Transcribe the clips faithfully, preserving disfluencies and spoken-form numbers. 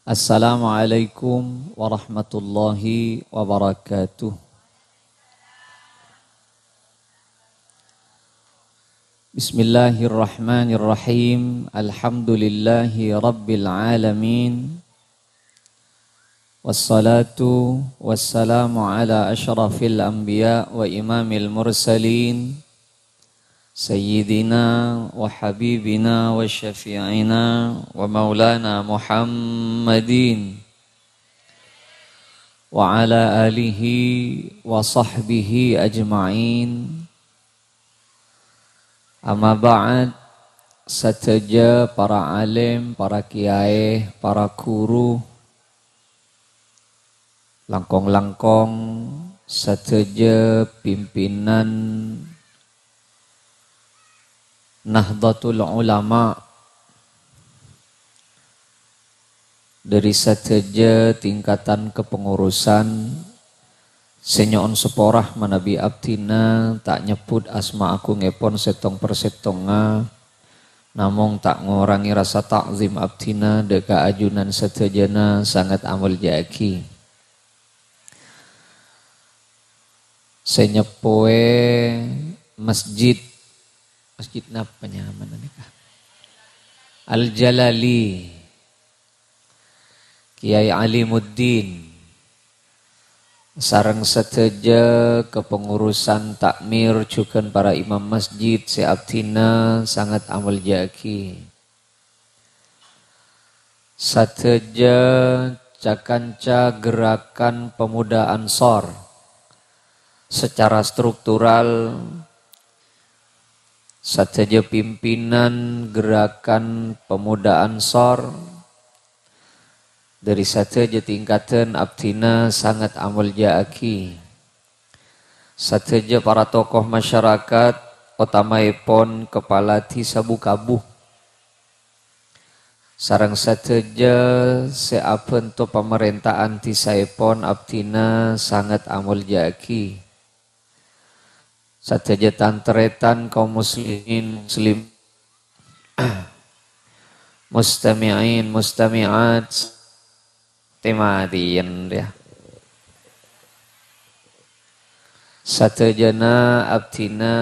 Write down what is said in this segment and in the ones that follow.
Assalamualaikum warahmatullahi wabarakatuh. Bismillahirrahmanirrahim. Alhamdulillahi rabbil alamin. Wassalatu wassalamu ala asyrafil anbiya wa imamil mursalin, sayyidina wa habibina wa syafi'ina wa maulana Muhammadin, wa ala alihi wa sahbihi ajma'in. Amma ba'd, sadhâjâ para alim, para kiai, para guru, langkong-langkong sadhâjâ pimpinan Nahdlatul Ulama, dhâri sadhâjâ tingkatan kepengurusan, sè nyo'on sapora manabi abdhina ta' nyebbhut asma agungngèpon sèttong parsèttongnga, namong ta' ngorangè rasa ta'zim abdhina dhâ' ka ajunan sadhâjâna sanget amoljâ'aghi. Sè nyeppowè masjid, masjid napa nyamana nèka? Al-Jalali, Kiai Alimuddin, sareng sadhâjâ kepengurusan takmir jhughân para imam masjid sè abdhina sanget amoljâ'aghi. Sadhâjâ ca-kanca Gerakan Pemuda Ansor secara struktural, sadhâjâ pimpinan Gerakan Pemuda Ansor, dhâri sadhâjâ tingkatan abdhina sanget amoljâ'aghi. Sadhâjâ para tokoh masyarakat, otamaèpon Kepala Dhisa Bukabuh, sareng sadhâjâ sè abhânto pamarènta'an dhisaèpon abdhina sanget amoljâ'aghi. Sadhâjâ tan-tarètan kaum muslimin muslim, mustami'in, mustami'at, tè-matèyan, ya. Sadhâjâna abdhina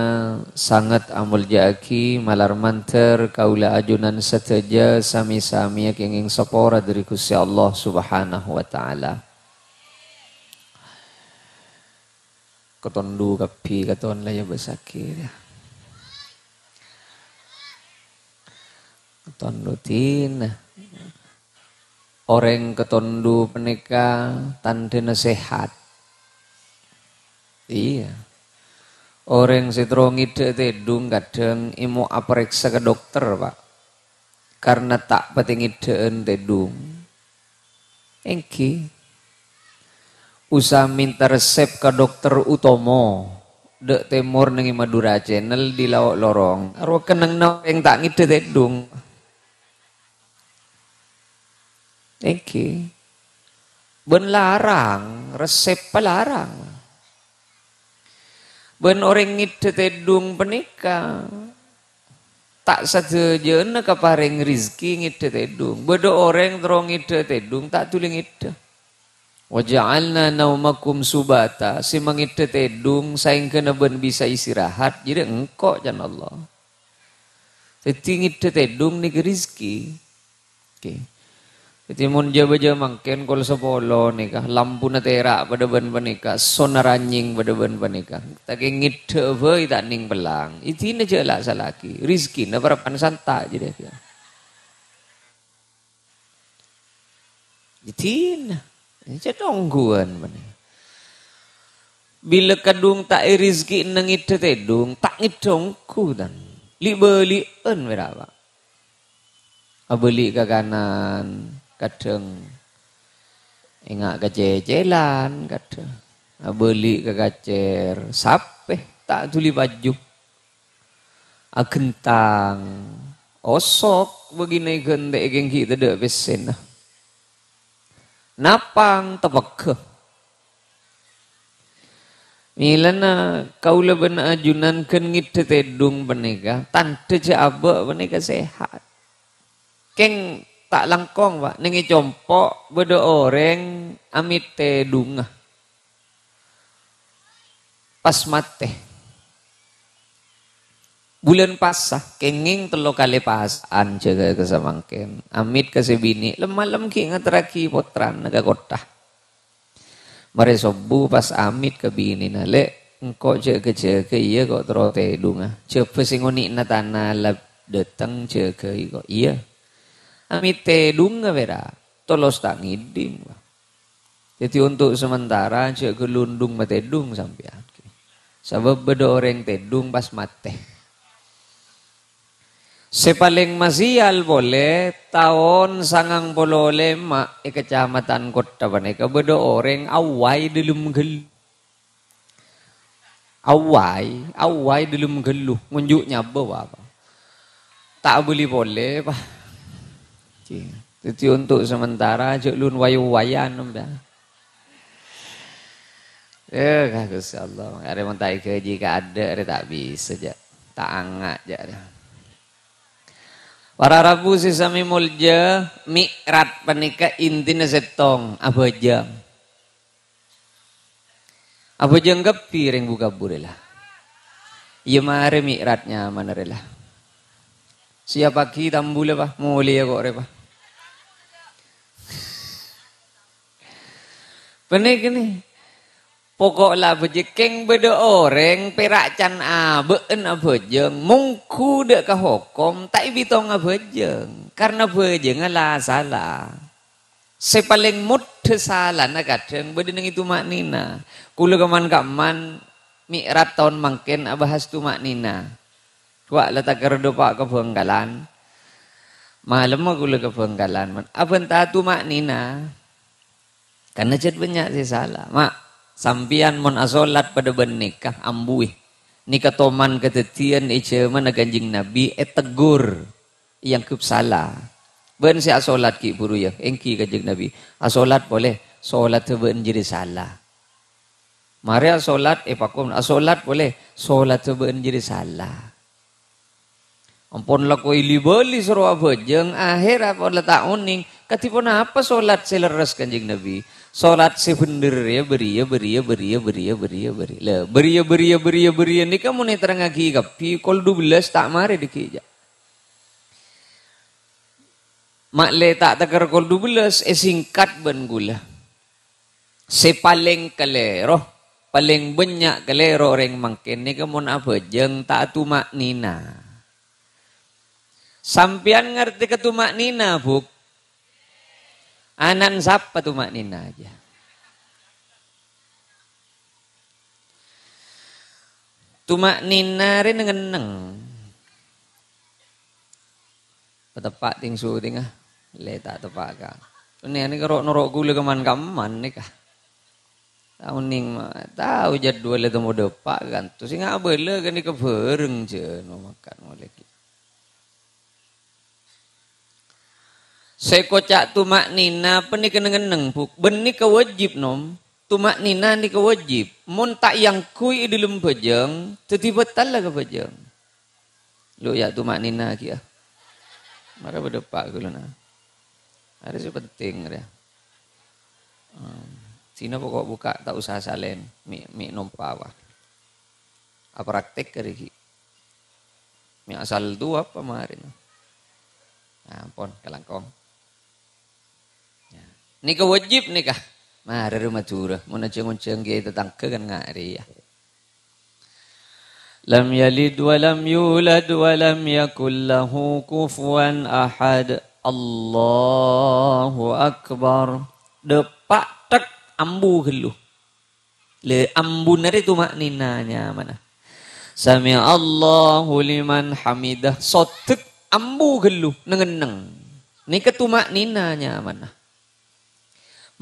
sanget amoljâ'aghi, malar mandhâr kaulâ ajunan sadhâjâ sami-sami kèngèng sapora dhâri Ghustè Allah Subhanahu wa Ta'ala. Katondu kabbhi katon la èbâsaghi, ya. Katondu dina. Orèng katondu panèka tandhâna sehat. Iyâ. Orèng sè terro ngèdhâ tèdung kadhâng èmo aparèksa ka dokter, Pak. Karna ta' patè ngèdhâ'ân tèdung. Èngghi. Usaha minta resep ka dokter Utomo, dhâ' tèmor neng è Madura Channel di Laok Lorong. Arowa kennengnganna orèng ta' ngèdhâ tèdung. Èngghi. Bân larang, resep palarang. Bân orèng ngèdhâ tèdung panèka ta' sadhâjâna kaparèng rezeki ngèdhâ tèdung. Bâdâ orèng terro ngèdhâ tèdung, ta' dhuli ngèdhâ. "Wa ja'alna naumakum subata," sè mangèdhâ tèdung saèngghâna bân bisa istirahat, jârèya engko', can Allah. Dhâddhi ngèdhâ tèdung nèka rezeki. Oke. Dhâddhi mon jhâ-bâjâ mangkèn kol sapolo nèka, lampuna tèra' padâ bân panèka, sonna ranyèng padâ bân panèka. Ta' kèngèdhâ bhâi ta' nèng pellang. Idina jhâ' la-sala'aghi. Rizkina parappa'na santa' jârèya. Idina. Jhâ' ongghuwân panèka. Bilâ kadhung ta' èrezekèna ngèdhâ tèdung, ta' ngèdhâ ongghu, tan. Li'-bâli'ân mèra, Pak. Abâli' ka kanan, kadhâng ènga' ka cècèlan, kadhâng abâli' ka kacèr, sapè ta' dhuli paju. Aghentang, osok, bâgina èghântè'è kèng ghi' tadâ' pèssèna. Napang, tapegghâ. Mèlana kaulâ bân ajunan ghân ngèdhâ tèdung panèka, tandhâ jhâ' abâ' panèka sehat. Kèng Ta' langkong, Pak. Neng è compo' bâdâ orèng amèt tèdhungnga. Pas matè. Bulân pasa, kèngèng tello kalè pasa'an jâgâ ka samangkèn. Amèt ka sè binè', lem-malem ghi' ngaterraghi pottrana ka kottha. Marè sobbhu pas amèt ka binèna, "Lè', engko' jâ'-jâgâ, iyâ ko' terro tèdhungnga. Jhâbâ sè ngonè'na tana la dâteng jâgâi ko', iyâ." Amèt tèdhungnga pèra', tolos ta' ngèdhing, Pak. Dhâddhi, untuk sementara, jâ' ghâlundhung matèdhung sampèyan. Sabâb bâdâ orèng tèdhung pas matè. Sè palèng masial polè, taon sangang polo lèma' è Kacamatan Kottha panèka bâdâ orèng awai dâlem ghâllu. Awai, awai dâlem ghâllu, ngonjhu' nyabâ, Pak. Ta' abâli polè, Pak. Dhâddhi, untuk sementara, jâ' lun wai-waiyan, Om, ya. Eh, ka Gusti Allah, arè mon ta' èghâji kaadâ', arè ta' bisa, jâ'. Ta' anga', jâ'. Para rabu sè samè molja, Mi'raj panèka intina sèttong, abhâjâng. Abhâjâng kabbhi rèng bu-kabbhu rè la. Iyâ marè Mi'raj nyamana rè la. Siap pagi tambulâ, Pak, molèya ko' rè, Pak. Panèka nè. Poko' la abhâjâng, kèng bâdâ orèng pèra' can abâ'na abhâjâng, mongghu dâ' ka hokom, ta' èbitong abhâjâng, karna bhâjângnga la sala. Sè palèng moddhâ salana kadhâng bâdâ neng è tuma'nina. Kaulâ kaman-kaman Mi'raj taon mangkèn abahas tuma'nina. Wa' la takèr dâpa' ka Bhângkalan. Malemma kaulâ ka Bhângkalan, mon abhânta tuma'nina. Karna jhât bânnya' sè sala. Ma', sampèyan mon asolat padâ bân nèka, ambuwi. Nèka toman kadhâddhiyân è jhâmanna Kanjeng Nabi ètegghur, èangghep sala. Bâ'na sè asolat ghi' bhuru, yâ, èngghi Kanjeng Nabi. Asolat polè, solatta bâ'na jârèya sala. Marè asolat, èpakom, asolat polè, solatta bâ'na jârèya sala. Ampon la koi li-bâli soro abhâjâng, ahèrra pon la ta' onèng, kadhi ponapa solat sè lerres Kanjeng Nabi? Solat sè bhendher rèya bâriyâ, bâriyâ, bâriyâ, bâriyâ, bâriyâ, bâriyâ. La, bâriyâ, bâriyâ, bâriyâ, bâriyâ nèka mon èterrangngaghi kabbhi, kol dubellâs ta' marè dhâggi', jâ'. Ma'lè ta' takèr kol dubellâs, èsingkat bân kaulâ. Sè palèng kalèro, palèng bânnya' kalèro orèng mangkèn nèka mon abhâjâng ta' atuma'nina. Sampèyan ngartè ka tuma'nina, Bu'? Ana'na sapa tuma'nina jâ? Tuma'nina rè neng-enneng. Pateppa' ting-sutingnga, lè ta' teppa' ka. Nè, nèka ro'-noro' kaulâ kaman-kaman nèka. Tao nèng ma-, tao jadwal è temmo dâpa' kantos. Sè ngabâlâ ghânèka bhâreng jân makan molè ghi'. Sè èkoca' tuma'nina panèka neng-enneng, Bu'. Bân nèka wajib, Nom. Tuma'nina nèka wajib. Mon ta' èangghuy è dhâlem bhâjâng, dhâddhi bâtalla ka bhâjâng. Lo, yâ, tuma'nina ghi', yâ. Mara padâpa' ghulâna. Arè sè penting, rè. Hmm. Sina poko' buka, ta' osa salèn. Mè', mè' nompa, wah. Apraktek karè ghi'. Mè' asal duwâ apa marèna. Nah, ampon, kalangkong. Ya. Nèka wajib nèka. Mara rè Madhurâ, mon ajhâng-onjhâng kèyaè tatangghâ kan nga' rèya. Lam yalid wa lam yulad wa lam yakul lahu kufuwan ahad. Allahu Akbar. Dâpa' tek ambu ghâllu. Lè, ambuna rè tuma'nina nyamana. Sami'allahu liman hamidah. Sodek ambu ghâllu, neng-enneng. Nèka tuma'nina nyamana.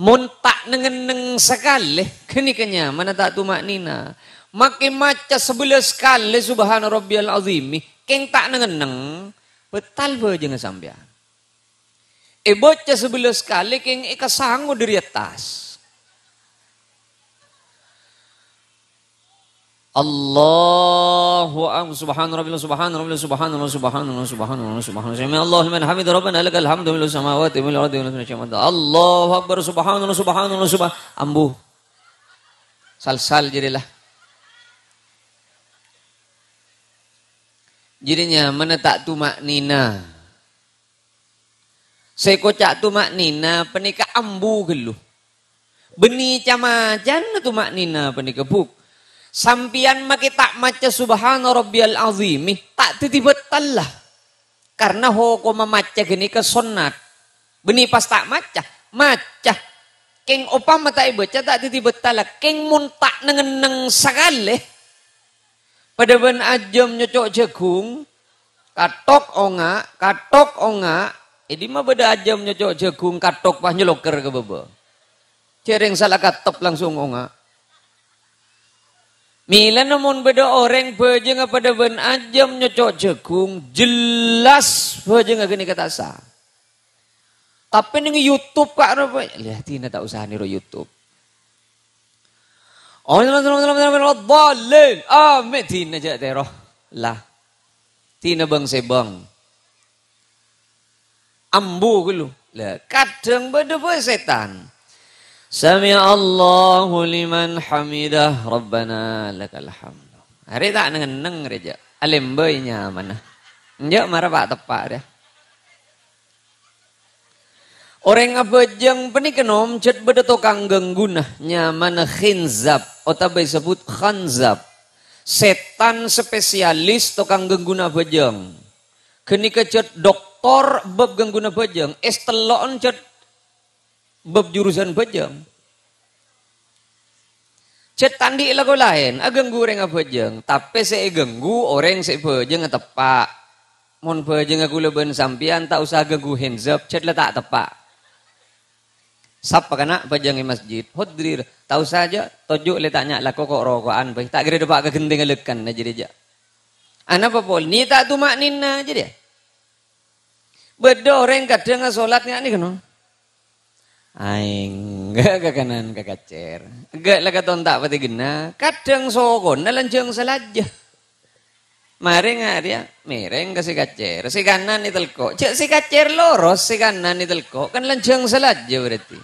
Mon ta' neng-enneng sakalè, ghânèka nyamana ta' tuma'nina. Make maca sabellâs kalè Subhana Rabbiyal Azimi, kèng ta' neng-enneng, bâtal bhâjângnga sampèyan. Èbâca sabellâs kalè kèng èkasango dâri attas. Allahu Akbar. Subhana Rabbil, Subhana Rabbil, Subhanallah, Subhanallah, Subhanallah, Subhanallah. Sami Allahu liman hamida, Rabbana lakal hamdu, mil'us samawati, mil'ul ardi, mil'us syamata. Allahu Akbar. Subhanallah, Subhanallah, Subhan-, ambu. Sal-sal jârèya la. Jârèya nyamana ta' tuma'nina. Sè èkoca' tuma'nina panèka ambu ghâllu. Bânnè ca-macana tuma'nina panèka, Bu'. Sampèyan makè ta' maca Subhana Rabbiyal Azimi, ta' dhâddhi bâtalla. Karna hokomma maca ghânèka sonnat. Bânnè pas ta' maca, maca. Kèng opama ta' èbâca, ta' dhâddhi bâtalla. Kèng mon ta' neng-enneng sakalè, padâ bân ajâm nyoco' jhâghung, kathok onga', kathok onga', è dimma bâdâ ajâm nyoco' jhâghung, kathok pas nyaloker ka bâbâ. Jhâreng sala kathok langsung onga'. Mèlana mon bâdâ orèng bhâjângnga padâ bân ajâm nyoco' jhâghung, jelas bhâjângnga ghânèka ta' sa. Tapè neng YouTube, Ka', napa? Yâ, dina ta' osa nèro YouTube. Amin. Dina jhâ' tèro. Lah. Dina bâng-sèbâng. Ambu ghâllu. Lah, kadhâng bâdâ bhâi sètan. Sami Allahu liman hamidah, Rabbana lakal hamdu. Arè ta' neng-enneng rè jâ'. Alèmbâi nyamana. Enjâ' mara pa'-teppa' rè. Orèng abhâjâng panèka nom cèt bâdâ tokang gângguna, nyamana khinzab, otabâ èsebbhut khanzab. Sètan spesialis tokang gângguna abhâjâng. Ghânèka cèt doktor bab gângguna bhâjâng, S tello'en cèt bab jurusan bhâjâng. Cèt ta' andi' lako laèn, agângghu orèng abhâjâng, tapè sè ègângghu orèng sè bhâjângnga teppa'. Mon bhâjângnga kaulâ bân sampèyan ta' osa gângghu khinzab, cèt la ta' teppa'. Sapa kana' bhâjâng è masjid, hodri, ta' osa jâ', toju' lè ta' nya' lako ko'-roko'an bhâi, ta' kèra dâpa' ka ghentèngnga lèkkan jârèya jâ'. Anapa pol, nè ta' tuma'nina jârèya. Bâdâ orèng kadhâng asolat nga' nèka, no. Aèng, enggâ' ka kanan ka kacèr. Enggâ' la katon ta' patè ghenna. Kadhâng sokona lanjhâng salajâ. Marè nga' rèya, mèrèng ka sè kacèr. Sè kanan ètelko'. Jâ' sè kacèr loros, sè kanan ètelko'. Kan lanjhâng salajâ berarti.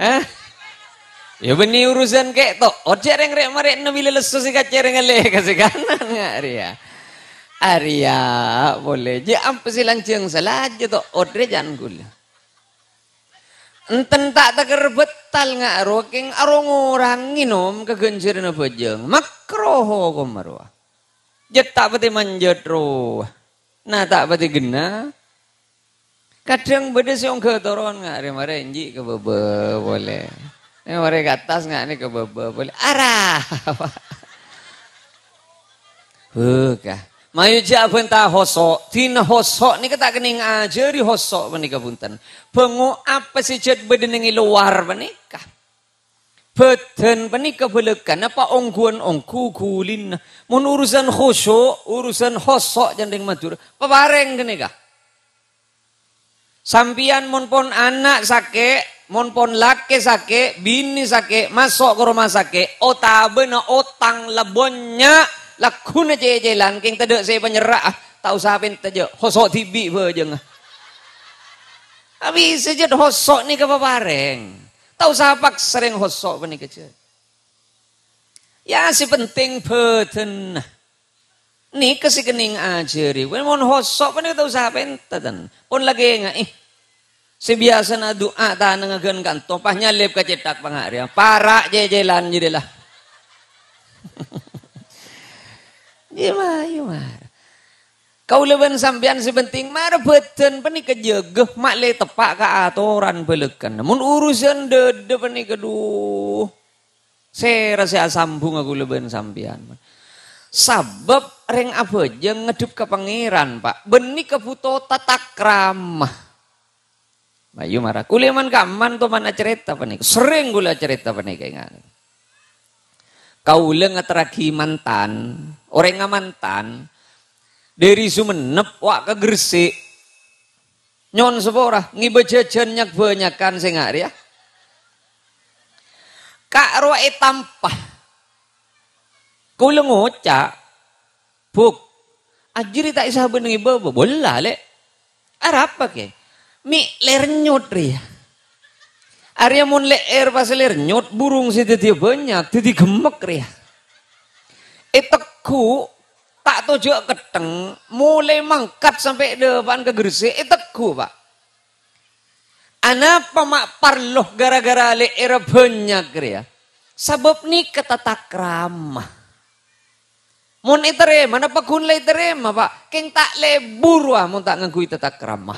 Hah? Yâ bânnè urusan kèto. Ojhâ' rèng rè'-marè'na bilâ lesso sè kacèr ngallè ka sè kanan nga' rèya. Arèya polè. Jâ' ampa sè lanjhâng salajâ to, odrè can ghulâ. Enten ta' takèr bâttal nga' rowa kèng arong-orangè nom ka ghânjhârânna bhâjâng. Makro hokomma rowa. Jâ' ta' patè manjât rowa. Na ta' patè ghenna. Kadhâng bâdâ sè ongghâ toron nga' rè-marè enjhi' ka bâbâ polè. Rè-marè ka attas nga' nè ka bâbâ polè. Ara! Heh, ka. Mayu jâ' abânta hoso'. Dina hoso' nèka ta' kennèng ajhâri hoso' panèka bhunten. Bângo apa sè jhât bâdâ neng è lowar panèka. Bhâdhân panèka bâlâkana paongghuwân ongghu ghulina. Mon urusan khusu', urusan hoso' can rèng Madhurâ, paparèng ghânèka. Sampèyan mon pon ana' sakè', mon pon lakè' sakè', binè sakè', maso' ka roma sakè', otabâna otang la bânnya', lagghuna cè'-cèlan, kèng tadâ' sè èpanyerra'a, ta' osa pènta jâ', hoso' dhibi' bhâjângnga. Abisâ jât hoso' nèka paparèng. Ta' osa paksa rèng hoso' panèka jâ'. Yâ, sè pentèng bhâdhânna. Nèka sè kennèng ajhâri. Kowe mon hoso' panèka ta' osa pènta, tan. Pon la kènga'è. Sè biyasana du'a tanangnga ghân kanto, pas nyalèp ka cèthak pangarèya. Para' cècèlan jârèya la. Yâ, ma-, yâ, mara. Kaulâ bân sampèyan sè pentèng mara bhâdhân panèka jâgâ, ma' lè teppa' ka atoran bâlâkana. Mon urusan dâdâ panèka, dhu. Sèra sè asambhungnga kaulâ bân sampèyan. Sabâb rèng abhâjâng ngadhep ka Pangèran, Pa'. Bânnè kabhuto tatakrama. Mayu mara. Kaulâ man-kamman toman acarèta panèka. Serrèng kaulâ acarèta panèka, ènga'. Kaulâ ngaterraghi mantan, orèngnga mantan, dâri Songennep wa' ka Gresik. Nyo'on sapora, ngibâ jhâjhân nyak-bânyakan sènga' rèya. Ka' rowa ètampa. Kaulâ ngoca', "Buk, ajâriyâ ta' èsabâ neng è bâbâ." "Bolla, Lè'." "Arapa, Kè?" "Mè' lèr nyot rèya." Arèya mon lè'èr pas lèr nyot, burung sè dhâddhiyâ bânnya', dhâddhi gemmek rèya. Ètegghu', ta' tojjhâ' kettheng, molaè mangkat sampè' dhâpa'an ka Gresik, ètegghu', Pa'. Anapa ma' parlo ghârâ-ghârâ lè'èrra bânnya' rèya? Sabâb nèka tatakrama. Mon ètarèma, napa ghun la ètarèma, Pa'? Kèng ta' lebur, wa, mon ta' ngangghuy tatakrama.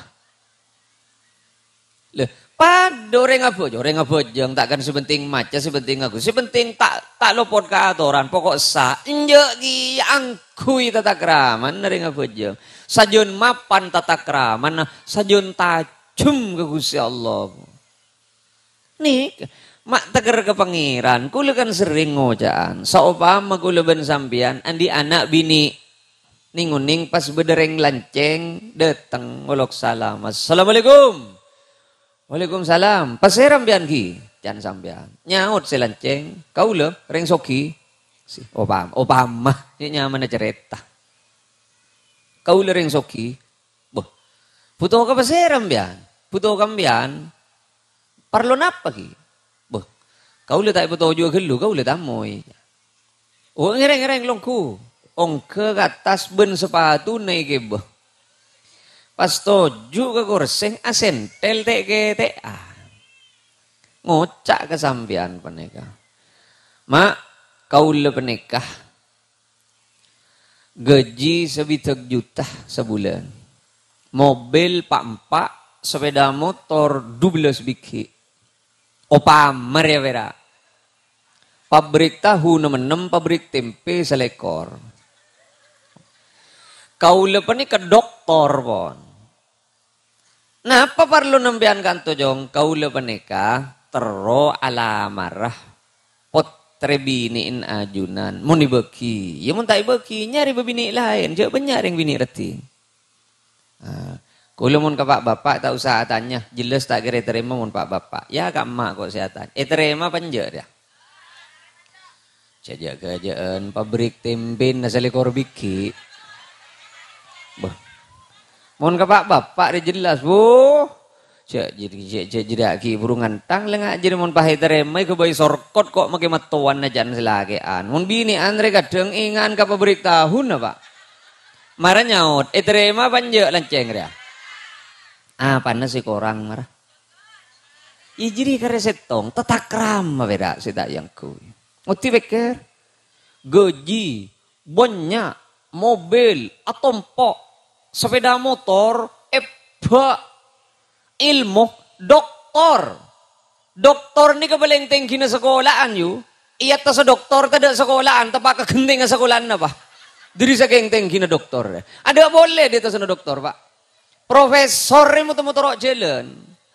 Lè, padâ orèng abhâj-, orèng abhâjâng, ta' kan sè pentèng maca, sè pentèng ngangghuy. Sè pentèng ta', ta' lopot ka atoran, pokok sah. Enjâ' kèya angghuy tatakrama, orèng abhâjâng. Sajân mapan tatakrama, sajân ta- jhâm ka Ghustè Allah. Nèka, ma' tèkèr ka Pangèran, kaulâ kan serrèng ngoca'an, saopama kaulâ bân sampèyan andi' ana' binè', nèng-onèng pas bâdâ rèng lancèng dâteng ngolok salam, "Assalamualaikum." "Waalaikumsalam. Pasèra sampèyan, ghi?" Can sampèyan. Nyaot sè lancèng, "Kaulâ rèng soghi." Si, opam-, opama, ini nyamana cerita. "Kaulâ rèng soghi." "Bâh, bhuto ka pasèra sampèyan?" "Bhuto ka sampèyan." "Parlo napa, ghi?" "Bâh, kaulâ ta' èpatojuwâ ghâllu, kaulâ tamoy." "Oh, ngèrèng, ngèrèng, longghu." Ongghâ ka attas bân sapatuna èghibâ. Pas toju' ka korsè, asèntèl tè'-kètè'an. Ngoca' ka sampèyan panèka, "Ma', kaulâ panèka gajhi sabidhâk juta sabulân. Mobil pa'-empa', sapèda motor dubellâs bighi'." Opama rèya pèra'. Pabrik tahu nem-ennem, pabrik tempe salèkor. Kaulâ panèka doktor, pon. Napa parlo sampèyan kanto, Jong? Kaulâ panèka terro alamara pottrè binè'en ajunan. Mon èbâghi, ya mon ta' èbâghi, nyarè bâbinè' laèn. Jhâ' bânnya' rèng binè' raddhin. Ah, kaulâ mon ka pa'-bapa' ta' osa atanya, jelas ta' kèra ètarèma mon pa'-bapa'. Ya ka emma' ko' sè atanya. Ètarèma apa enjâ', rèya? Jhâ' jâ'-ghâjâ'ân pabrik tempena salèkor bighi'. Bâh. Mon ka pa'-bapa' rè jelas, Bu. Jhâ', jhâ', jhâ', jhâ' jârèya ghi' buru ngantang, lengnga' jârèya mon pas ètarèma èghâbây sorkot ko' makè mattowan ajân salakè'an. Mon binè'an rè kadhâng ènga'an ka pabrik tahuna, Pa'. Mara nyaot, "Ètarèma apa enjâ' lancèng rèya?" Apana sè korang, mara? Iyâ jârèya karè sèttong, tatakrama pèra' sè ta' èangghuy. Ngoddi pèkkèr, gajhi, bânnya', mobil, atompo', sapèda motor, èbâ', èlmo, doktor. Doktor nèka palèng tèngghina sakola'an, yu. È attassa doktor tadâ' sakola'an, teppa' ka ghentèngnga sakola'anna, Pa'. Dâri sakèng tèngghina doktor. Adâ' polè è attassanna doktor, Pa'. Profesor rè motor-motoro' jhâlân.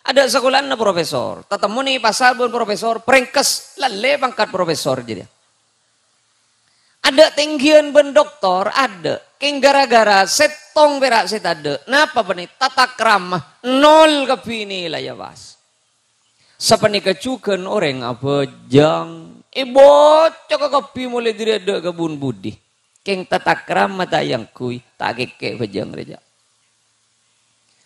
Adâ' sakola'anna profesor. Tatemmo nè pasar bân profesor, prèngkes, lallè pangkat profesor jârèya. Adâ' tèngghiyân bân doktor, adâ'. Kèng ghârâ-ghârâ sèttong pèra' sè tadâ'. Napa bânnè? Tatakrama. Nol kabbhi nilai, ya, pas. Sapanèka jhughân orèng abhâjâng. Èboccoka kabbhi molaè dâri adâ' ka bun-budi. Kèng tatakrama ta' èangghuy, ta' kèkkè' bhâjâng rèya.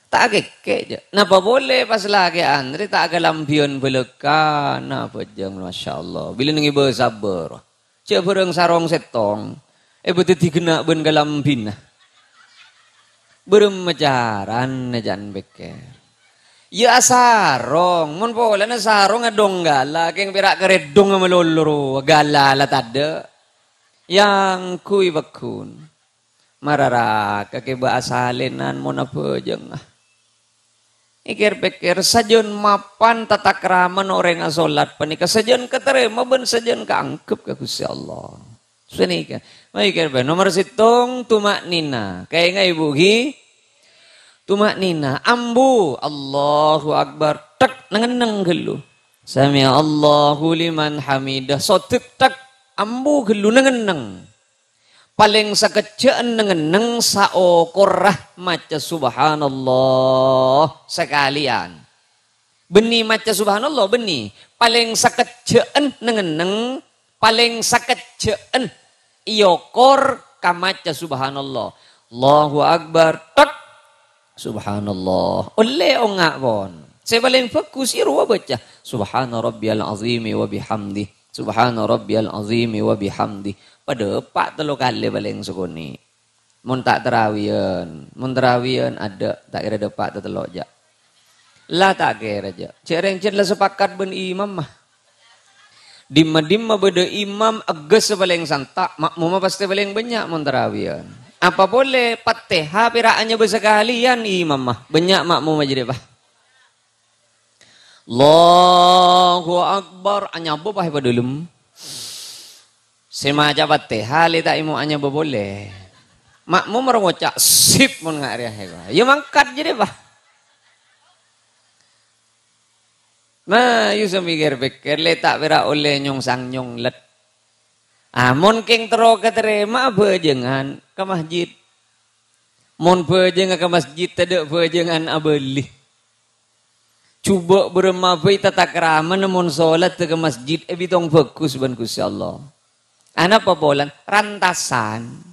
Ta' kèkkè', jâ'. Napa polè pas lakè'an rè ta' kalambhiyân bâlâkana bhâjâng, masyaallah. Bilâ nèng èbâ sabâ. Jâ' bârâng sarong sèttong, èbâdâddhi ghenna' bân kalambhina. Bârâmma carana can pèkkèr. Yâ asarong, mon polana sarong adhung ghâlâ, kèng pèra' karèddhungnga malolo rowa, ghâlâ la tadâ'. Èangghuy pagghun. Mararaka kèbâ asalènan mon abhâjângnga. Èkèr-pèkkèr, sajân mapan tatakramana orèng asolat panèka sajân katarèma bân sajân kaanggep ka Ghustè Allah. Sanèka. Maèkèr bân. Nomer sèttong, tuma'nina. Kaèngaè, Bu, ghi? Tuma'nina. Ambu. Allahu Akbar. Tek, neng-enneng ghâllu. Sami'allahu liman hamidah. Sodek, tek. Ambu ghâllu, neng-enneng. Palèng sakejjhâ'ân neng-enneng saokorra maca subhanallah sakalèyan. Bânnè maca subhanallah, bânnè. Palèng sakejjhâ'ân neng-enneng, palèng sakejjhâ'ân èokor ka maca subhanallah. Allahu Akbar, tek. Subhanallah. Ollè onga' pon. Sè palèng bhâghus è rowa baca, "Subhana rabbiyal azimi wa bihamdi. Subhana rabbiyal azimi wa bihamdi." Padâ pa' tello kalè palèng sakonè'. Mon ta' tarawiyân, mon tarawiyân adâ', ta' kèra dâpa' tatello', jâ'. La ta' kèra, jâ'. Jâ' rèng jân la sapakat bân imamma. Dimma-dimma bâdâ imam, ègghâs palèng santa', ma'mumma pastè palèng bânnya' mon tarawiyân. Apa polè, Fatihah pèra' anyabâ sakalèyan imamma. Bânnya' ma'mumma jârèya, Pa'. Allahu Akbar, anyabâ, Pa', è padâlem. Sè maca Fatihah lè ta' èmo anyabâ polè. Ma'mum ro ngoca', "Sip mon nga' rèya," iyâ mangkat jârèya, Pa'. Nah, yu sè pèkkèr-pèkkèr, lè ta' pèra' ollè nyongsang nyonglet. Ah, mon kèng terro katarèma abhâjângan ka masjid. Mon bhâjângnga ka masjid, tadâ' bhâjângan abâli. Jhubâ' bârâmma bhâi tatakramana mon solatta ka masjid èbitong bhâghus bân Ghustè Allah. Anapa polana? Rantasan.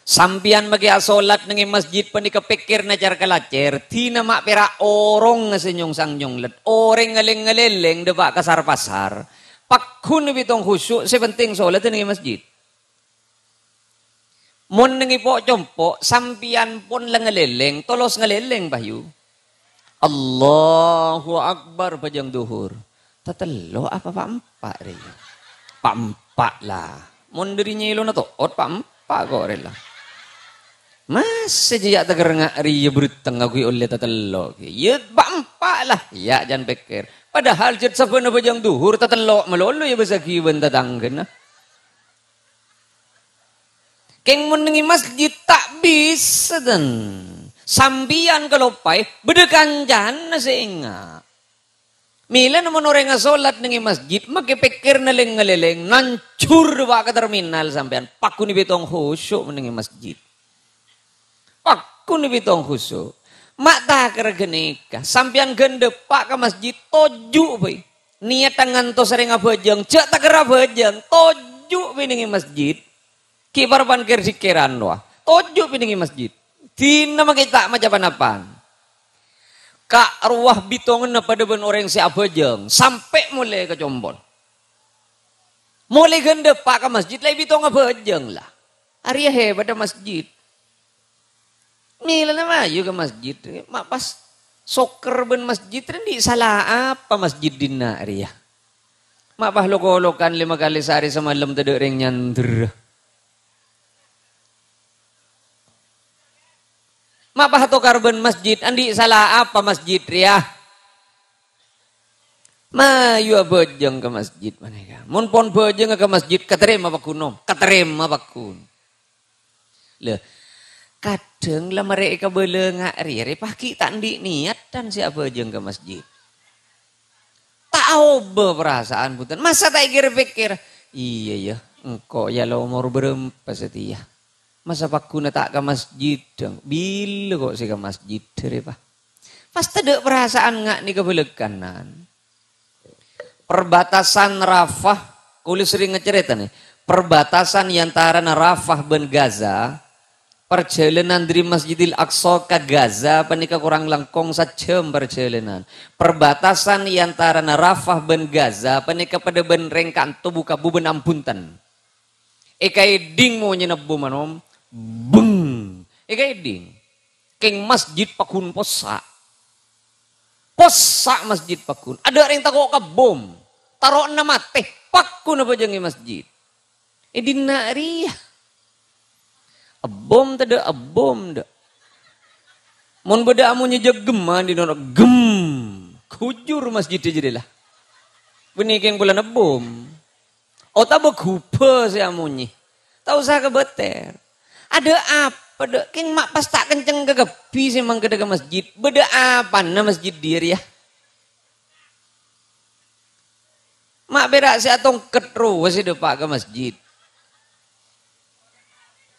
Sampèyan makè asolat neng è masjid panèka pèkkèrra car-kalacèr, dina ma' pèra' orèng sè nyongsang nyonglet, orèng ngalèng-ngalèlèng dâpa' ka sar-pasar. Pagghun èbitong khusu', sè pentèng solatta neng è masjid. Mon neng è po'-compo', sampèyan pon la ngalèlèng, tolos ngalèlèng, Pa', yu. Allahu Akbar, bhâjâng dhuhur. Tatello' apa pa' empa' rè? Pa' empa' la. Mon dâri nyèlona to'ot, pa' empa' ko' rè la. Masè jâ' ya' takerrengnga rèya bhârteng kaangghuy ollè tatello'. Iyâ, pa' empa' la. Iyâ, jân pèkkèr. Padahal jhât sabbhânna bhâjâng dhuhur, tatello' malolo èbâsaghi bân tatangghâna. Kèng mon neng è masjid ta' bisa, dân. Sampèyan kaloppaè, bâdâ kancana sè enga'. Mèlana mon orèng asolat neng è masjid, makè pèkkèrra ngalèng-ngalèlèng, nanjhur dâpa' ka terminal sampèyan, pagghun èbitong khusu' mon neng è masjid. Pagghun èbitong khusu'. Ma' ta' kèra ghânèka, sampèyan ghân dâpa' ka masjid, toju' bhâi. Niyat ta' ngantos orèng abhâjâng, jhâ' ta' kèra abhâjâng, toju' bhâi neng è masjid. Ghi' parappa'na kèr-dikèran rowa. Toju' bhâi neng è masjid. Dina makè ta' maca pan-apan. Ka' rowa bitonganna padâ bân orèng sè abhâjâng, sampè' molè ka compol. Molè ghân dâpa' ka masjid, la èbitong abhâjâng, la. Arèya hèbâddhâ masjid. Mèlana mayu ka masjid, ma' pas sokkèr bân masjid, rè andi' sala apa masjid dhinna' rèya? Ma' pas lok-olokan lèma kalè saarè samalem tadâ' rèng nyandherra. Ma' pas tokar bân masjid, andi' sala apa masjid rèya? Mayu abhâjâng ka masjid panèka. Mon pon bhâjângnga ka masjid, katarèma pagghun, Om. Katarèma pagghun. Lha, kadhâng la marè èkabâlâ nga' rèya, rè paghi' ta' andi' niyatan sè abhâjâng ka masjid. Ta' aobâ parasaan, bhunten. Masa ta' èkèr-pèkkèr, "Iyâ, yâ, engko' yâ la omor bârâmpa satèya? Masa pagghunna ta' ka masjid, dâng? Bilâ ko' sè ka masjid, rè, Pa'?" Pas tadâ' parasaan nga' nèka bâlâkkanan. Perbatasan Rafah, kaulâ serrèng ngacarèta nè, perbatasan è antarana Rafah bân Gaza, parjhâlânan dâri Masjidil Aqsa ka Gaza panèka korang langkong sajhâm parjhâlânan. Perbatasan è antarana Rafah bân Gaza panèka padâ bân rèng ka'anto bu-kabu bân ambhunten. Èkaèdhing monyèna bom, Om. Beng! Èkaèdhing. Kèng masjid pagghun possa'. Possa' masjid pagghun. Adâ' rèng tako' ka bom. Taro'na matè. Pagghun abhâjâng è masjid. È dhinna' rèya. Ebbom tadâ', ebbom dâ'. Mon bâdâ amonyè jâggemma dhinna' gem. Ghujur masjid jârèya la. Bânnè kèng polana ebbom. Otabâ ghubâ sè amonyè. Ta' osa kabâter. Adâ' apa, dâ'? Kèng ma' pas ta' kenceng kakabbhi sè mangkadâ ka masjid. Bâdâ apana masjid dhiyâ rèya? Ma' pèra' sè atongket rowa sè dâpa' ka masjid.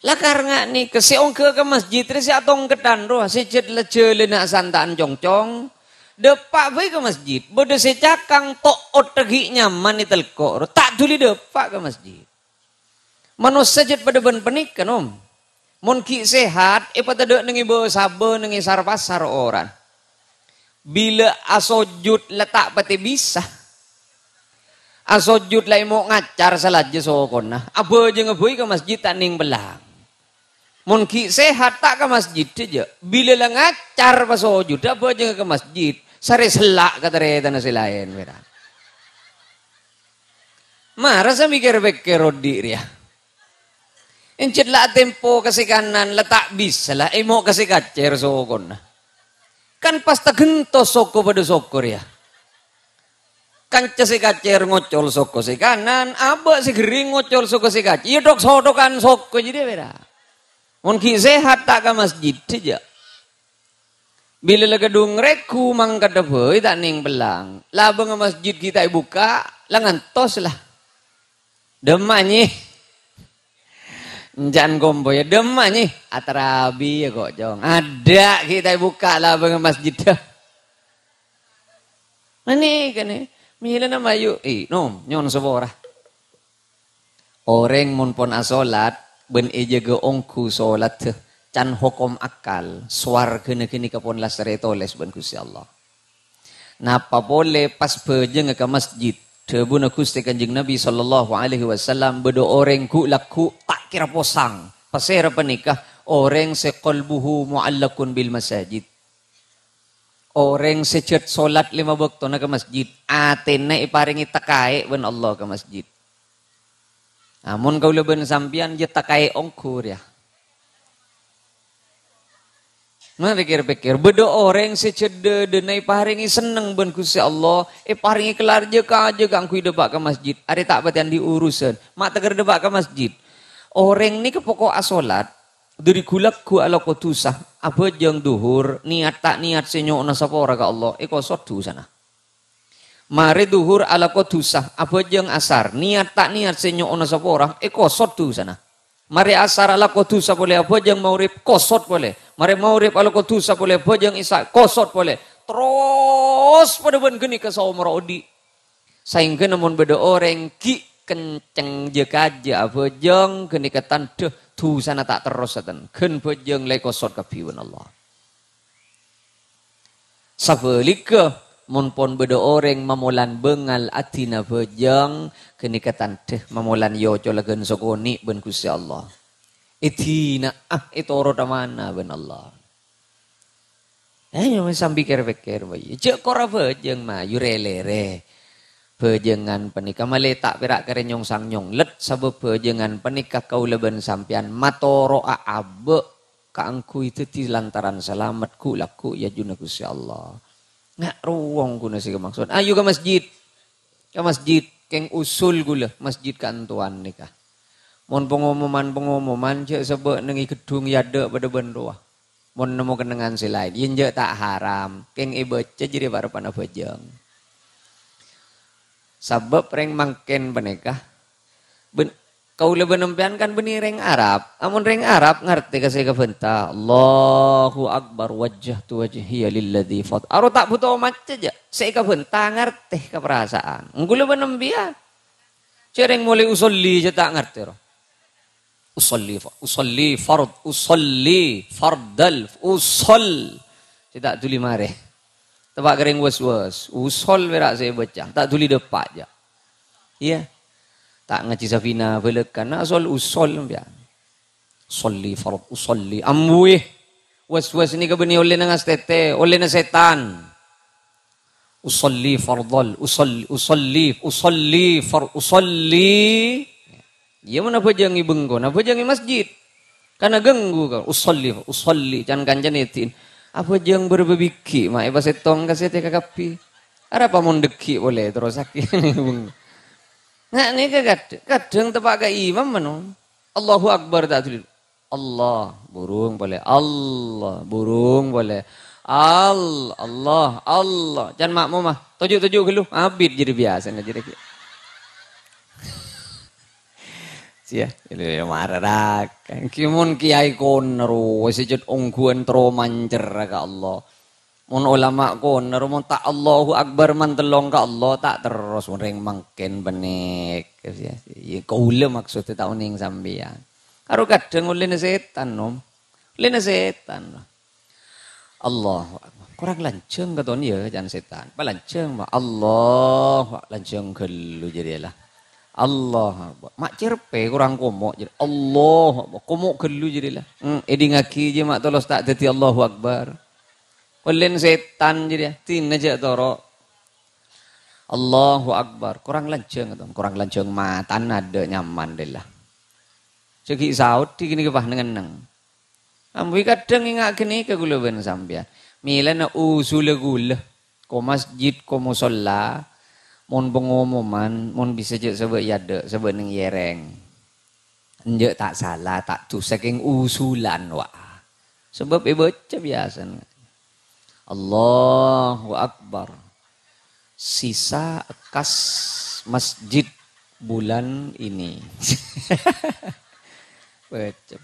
Lakar nga' nèka sè ongghâ ka masjid rè sè atongketan rowa, sè jhât la jhâlânna asanta'an congcong, Dâpa' bhâi ka masjid. Bâdâ sè cakang to' otta' ghi' nyaman è telko' ro, ta' dhuli dâpa' ka masjid. Manossa jhât padâ bân panèka, Nom. Mon ghi' sehat, èpatadâ' neng è bâ-sabâ, neng è sar-pasar orèng. Bilâ asojud la ta' patè bisa. Asojud la èmo' ngacar salajâ sokona. Abhâjângnga bhâi ka masjid ta' nèng pèlang. Mon ghi' sehat, ta' ka masjid jhâ'. Bilâ la ngacar pasojudda, abhâjângnga ka masjid. Sarè sella' ka tarètanna sè laèn, pèra'. Mara sa mèkkèr-pèkkèr odi' rèya. Enjâ' la atempo ka sè kanan, la ta' bisa la èmo' ka sè kacèr sokona. Kan pas tagentos soko padâ soko rèya. Kanca sè kacèr ngocol soko sè kanan, abâ' sè ghering ngocol soko sè kacèr. Iyâ, thok-sothokan soko jârèya, pèra'. Mon ghi' sehat, ta' ka masjid jhâ'. Bilâ la ghâdhung règhu mangkadhâ bhâi ta' nèng pèlang. Labângnga masjid ghi' ta' èbukka', la ngantos la. Dâmma, Nyi. Enjâ'ân kompoyya, dâmma, Nyi. Atarabi, yâ, kok, Cong. Adâ' ghi' ta' èbukka' labângnga masjid. Mani, kènè. Mèlana mayu. Ih, Nom, nyo'on sapora. Orèng mon pon asolat, bân èjâgâ ongghu solatta, can hokom akal, sowarghâna ghânèka pon lastarè ètolès bân Ghustè Allah. Napa polè pas bhâjângnga ka masjid, dhâbuna Ghustè Kanjeng Nabi sallallahu alaihi wasallam, bâdâ orèng ghu'-lagghu' ta' kèra posang. Pasèra panèka? Orèng sè qalbuhu mu'allaqun bil masajid. Orèng sè jhât solat lèma bâktona ka masjid, atèna èparèngè takaè' bân Allah ka masjid. Amon kaulâ bân sampèyan, yâ takaè' ongghu rèya. Mara kèr-pèkkèr, bâdâ orèng sè jhât dâdâna èparèngè senneng bân Ghustè Allah, èparèngè kalarjâ kajâ kaangghuy dâpa' ka masjid. Arè ta' patè andi' urusan, ma' tèkèr dâpa' ka masjid. Orèng nèka poko' asolat, dâri ghu'-lagghu' alako dhusa, abhâjâng dhuhur, niyat ta' niyat sè nyo'ona sapora ka Allah, èkosot dhusana. Marè dhuhur alako dhusa, abhâjâng asar, niyat ta' niyat sè nyo'ona sapora, èkosot dhusana. Marè asar alako dhusa polè, abhâjâng maghrib, kosot polè. Marè maghrib alako dhusa polè, abhâjâng isya, kosot polè. Terros padâ bân ghânèka saomorra odi'. Saèngghâna mon bâdâ orèng ghi' kencèng jâ-kajâ abhâjâng ghânèka tandhâ dhusana ta' terros saten. Ghân bhâjâng la èkosot kabbhi bân Allah. Sabhâligghâ, mon pon bâdâ orèng mamolan bângal adina bhâjâng, ghânèka tandhâ mamolan èocola ghân sakonè' bân Ghustè Allah. Èdina'a, ètoro' tamana bân Allah. Ayo, sambi kèr-pèkkèr, bâi. Jhâ' kora bhâjâng, mayu rè-lèrè. Bhâjângan panèka malè ta' pèra' karè nyong-sang nyonglet, sabâb bhâjângan panèka kaulâ bân sampèyan matoro'a abâ' kaangghuy dhâddhi lantaran salamet ghu'-lagghu' è ajunna Ghustè Allah. Nga' rowa ghuna sè kamaksod. Ayo ka masjid. Ka masjid, kèng usul ghulâ masjid kaantowan nèka. Mon pangomoman-pangomoman, jhâ' sabâ' neng è ghedhung è adâ' padâ bân rowa. Mon nemmo kennengngan sè laèn, iyâ enjâ' ta' haram, kèng èbâca jârèya bâ' rèpana bhâjâng. Sabâb rèng mangkèn panèka, bân-, kaulâ bân sampèyan kan bânnè rèng Arab. Amon rèng Arab ngartè ka sè èkabhânta, "Allahu Akbar, wajjahtu wajhiya lilladzi fat-," aro ta' bhuto maca jâ', sè èkabhânta ngartè ka parasaan. Kaulâ bân sampèyan. Jhâ' rèng molè usolli jâ' ta' ngartè, ro. Usolli fa-, usolli fard, usolli fardal, usol. Sè ta' dhuli marè. Teppa' ka rèng was-was. Usol pèra' sè èbâca. Ta' dhuli dâpa' jâ'. Iyâ. Ta' ngajhi Safina bâlâkana, asol usol sampèyan. Usolli fard, usolli. Ambuwi. Was-was nèka bânnè ollèna ngastètè, ollèna sètan. Usolli fardal, usolli, usolli, usolli far-, usolli. Iyâ, mon abhâjâng è bengkona, abhâjâng è masjid. Kan aghânggu, kan. Usolli, usolli, can-kancana èdin. Abhâjâng bârâmpa bigghi', ma' èpasèttong kasètè kakabbhi. Arapa mon dâggi' polè, terros sakè'. Nga' nèka kad-, kadhâng teppa' ka imam, mano. Allahu Akbar, ta' dhuli. Allah, burung polè. Allah, burung polè. Al-, Allah, Allah. Can makmum, ah. Toju'-toju' ghâllu. Abit jârèya biyasana jârèya. Sia, ini ya mararak. Ki mon kiai kono, sè jhât ongghuwân terro mancer ka Allah. Mon olama koner, mon ta' Allahu Akbar man tellong ka Allah, ta' terros. Mon rèng mangkèn bânnè. Iyâ, kaulâ maksodda ta' onèng sampèyan. Karo kadhâng ollèna sètan, Nom. Ollèna sètan. Allahu Akbar. Korang lanjhâng katon yâ, can sètan. Palanjhâng, ma-, Allahu Akbar. Lanjhâng ghâllu jârèya la. Allahu Akbar. Ma' cerpe korang komo' jârèya. Allahu Akbar. Komo' ghâllu jârèya la. Hmm, èdingngaghi jâ ma' tolos ta' dhâddhi Allahu Akbar. Ollèna sètan jârèya. Dinah jâ' toro'. Allahu Akbar. Korang lanjhâng katon. Korang lanjhâng matana adâ' nyaman della. Jâ' ghi' saodhi ghânèka pas neng-enneng. Ambu kadhâng enga' ghânèka kaulâ bân sampèyan. Mèlana usula kaulâ, ko masjid, ko musholla, mon pangomoman, mon bisa jâ' sabâ' è adâ', sabâ' neng yèrèng. Enjâ' ta' sala, ta' dusa, kèng usulan, wa. Sabâb èbâca biyasana. Allahu Akbar. Sisa kas masjid bulan ini. Bâca.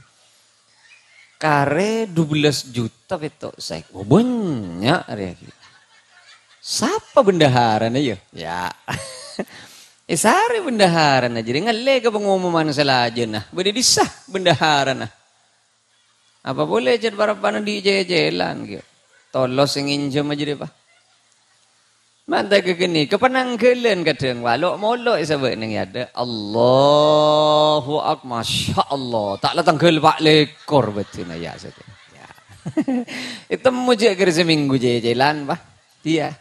Karè dua belas juta pètto' sèk-, oh, bânnya' arèya. Sapa bendaharana, yâ? Yâ. Èsarè bendaharana, jârèya ngallè ka pangomoman salajânna. Bâdâ dissa bendaharana. Apa polè cè' parappa'na andi' cècèlan, ghi'? Tolos sè ngènjhâmma jârèya, Pa. Mantè ghânèka panangghâlân kadhâng, wa, lo'-molo' è sabâ' neng è adâ'. Allahu Ak-, Masya Allah. Ta' la tangghâl pa' lèkor bâdhina, yâ, sadhâjâ. Yâ. Ètemmo jâ' kèra samènggu cècèlan, Pa. Iyâ.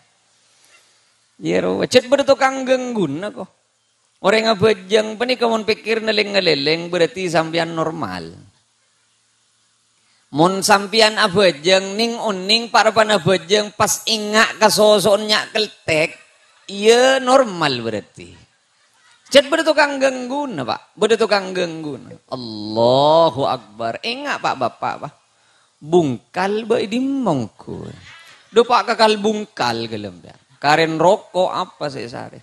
Iyâ, ro, cè' bâdâ tokang ghângguna, ko. Orèng abhâjâng panèka mon pèkkèrra lèng-ngalèlèng, berarti sampèyan normal. Mon sampèyan abhâjâng, nèng-onèng parappa'na abhâjâng, pas enga' ka soso'en nya' keltèk, iyâ normal berarti. Cè' bâdâ tokang ghângguna, Pa'. Bâdâ tokang ghângguna. Allahu Akbar. Enga', Pa', Bapa', Pa'. Bungkal bâ' è dimma ongghu. Dhu, Pa', kakal bungkal ghâlem, yâ. Karèn roko' apa sè èsarè?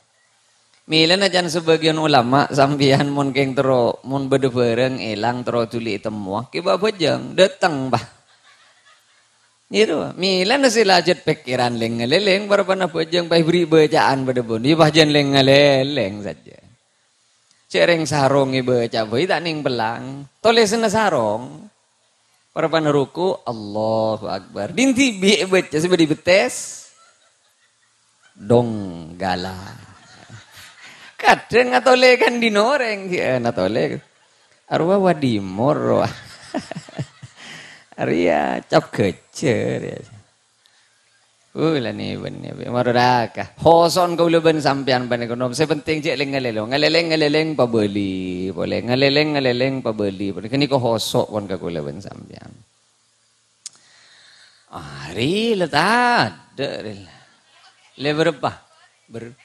Mèlana can sabâgiyân ulama, sampèyan mon kèng terro, mon bâdâ bhârâng èlang terro dhuli ètemmowa, kèbâ abhâjâng, dâteng, Pa'. Gitu. Mèlana sè lajhât pèkkèran lèng-ngalèlèng, parappa'na abhâjâng, pas èberri' bâcaan padâ bân. Iyâ, pas jân lèng-ngalèlèng sadhâjâ. Cè' rèng sarong èbâca bhâi ta' nèng pellang. Tolèsanna sarong. Parappa'na ruku', Allahu Akbar. Dhin dhibi' èbâca sè bâdâ è bettès. Donggala. Kadhâng atolè kan dhin orèng, ghi, eh, natolè. Arowa wadimor, rowa. Arèya cap ghâjâ, rèya. Uh, la nèbân, nèbân. Mara raka. Hoso'en kaulâ bân sampèyan panèka, Nom. Sè penting cè' lèng-ngalèlèng. Ngalèlèng, ngalèlèng, pabâli. Polè. Ngalèlèng, ngalèlèng, pabâli. Polè. Ghânèka hoso' pon ka kaulâ bân sampèyan. Arèya la tadâ', rèya. Lè bârâmpa? Ber-,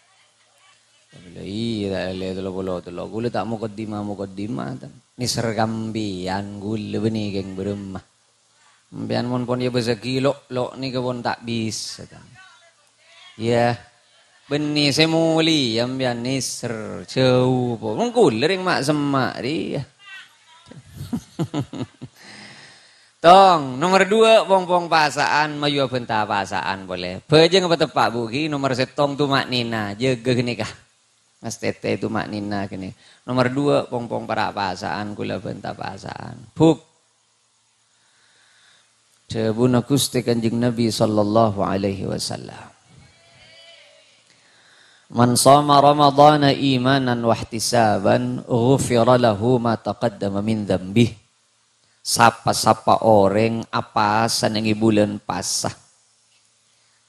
Iyâ, ta' lè tello polo tello. Kaulâ ta' mokoddimah-mokoddimah, tan. Nèser sampèyan, kaulâ bânnè kèng bârâmma. Sampèyan mon pon yâ bâsa ghilo'-lo' nèka pon ta' bisa, tan. Iyâ. Bânnè sè molè, sampèyan nèser, jhâu, po. Mon kaulâ rèng ma'-semma' rèya. Tong, nomer dua, pong-pong pasa'an, mayu abânta pasa'an polè. Bhâjâng apa teppa', Bu, ghi? Nomer sèttong, tuma'nina, jâgâ ghânèka. Mas tètè tuma'nina ghânèka. Nomer dua, pong-pong para' pasa'an, kaulâ bânta pasa'an. Buk. Dhâbuna Ghustè Kanjeng Nabi sallallahu alaihi wasallam. "Man shoma Ramadhana imanan wahtisaban, ghufira lahu ma taqaddama min dzanbih." Sapa-sapa orèng apasa neng è bulân pasa.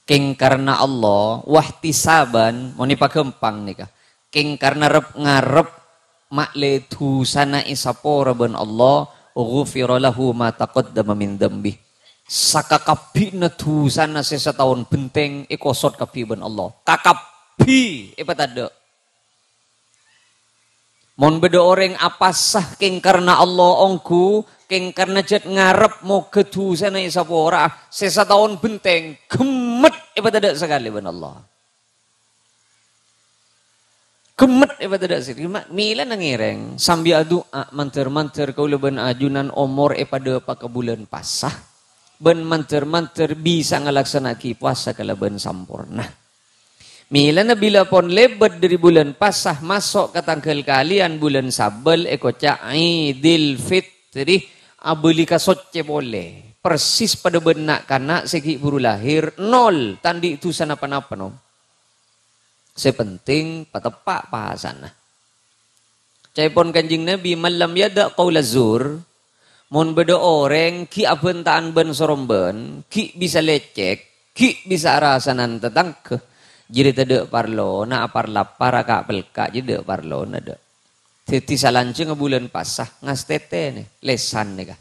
Kèng karna Allah, wahtisaban, mon èpaghâmpang nèka. Kèng karna rep-ngarep ma'lè dhusana èsapora bân Allah, ghufira lahu ma taqaddama min dzanbih. Sakakabbhina dhusana sè sataon bhenteng èkosot kabbhi bân Allah. Kakabbhi èpatadâ'. Mon bâdâ orèng apasa kèng karna Allah ongghu, kèng karna jhât ngarep moghâ dhusana èsapora, sè sataon bhenteng, ghemmet èpatadâ' sakalè bân Allah. Ghemmet èpatadâ' sakalè. Ma-, mèlana ngèrèng, sambi adu'a, mandhâr-mandhâr kaulâ bân ajunan omor èpadâpa' ka bulân pasa. bân mandhâr-mandhâr bisa ngalaksanaaghi powasa kalabân samporna. Mèlana bilâ pon lèbât dhâri bulân Pasa maso' ka tangghâl kalèyan bulân Sabâl èkoca' Idul Fitri, abâli ka soccè polè, persis padâ bân na'-kana' sè ghi' bhuru lahèr, nol, ta' andi' dhusa napa-napa, nom. Sè penting pateppa' pasana. Ca'èpon Kanjeng Nabi, "Man lam yada' qaula zur," mon bâdâ orèng ghi' abhânta'an bân-sorombân, ghi' bisa lècèk, ghi' bisa arasanan tatangghâ, jârèya tadâ' parlona aparlapar aka'-pelka', jârèya tadâ' parlona, dâ'. Dhâddhi salanjhângnga bulân Pasa, ngastètè nè, lèsan nèka.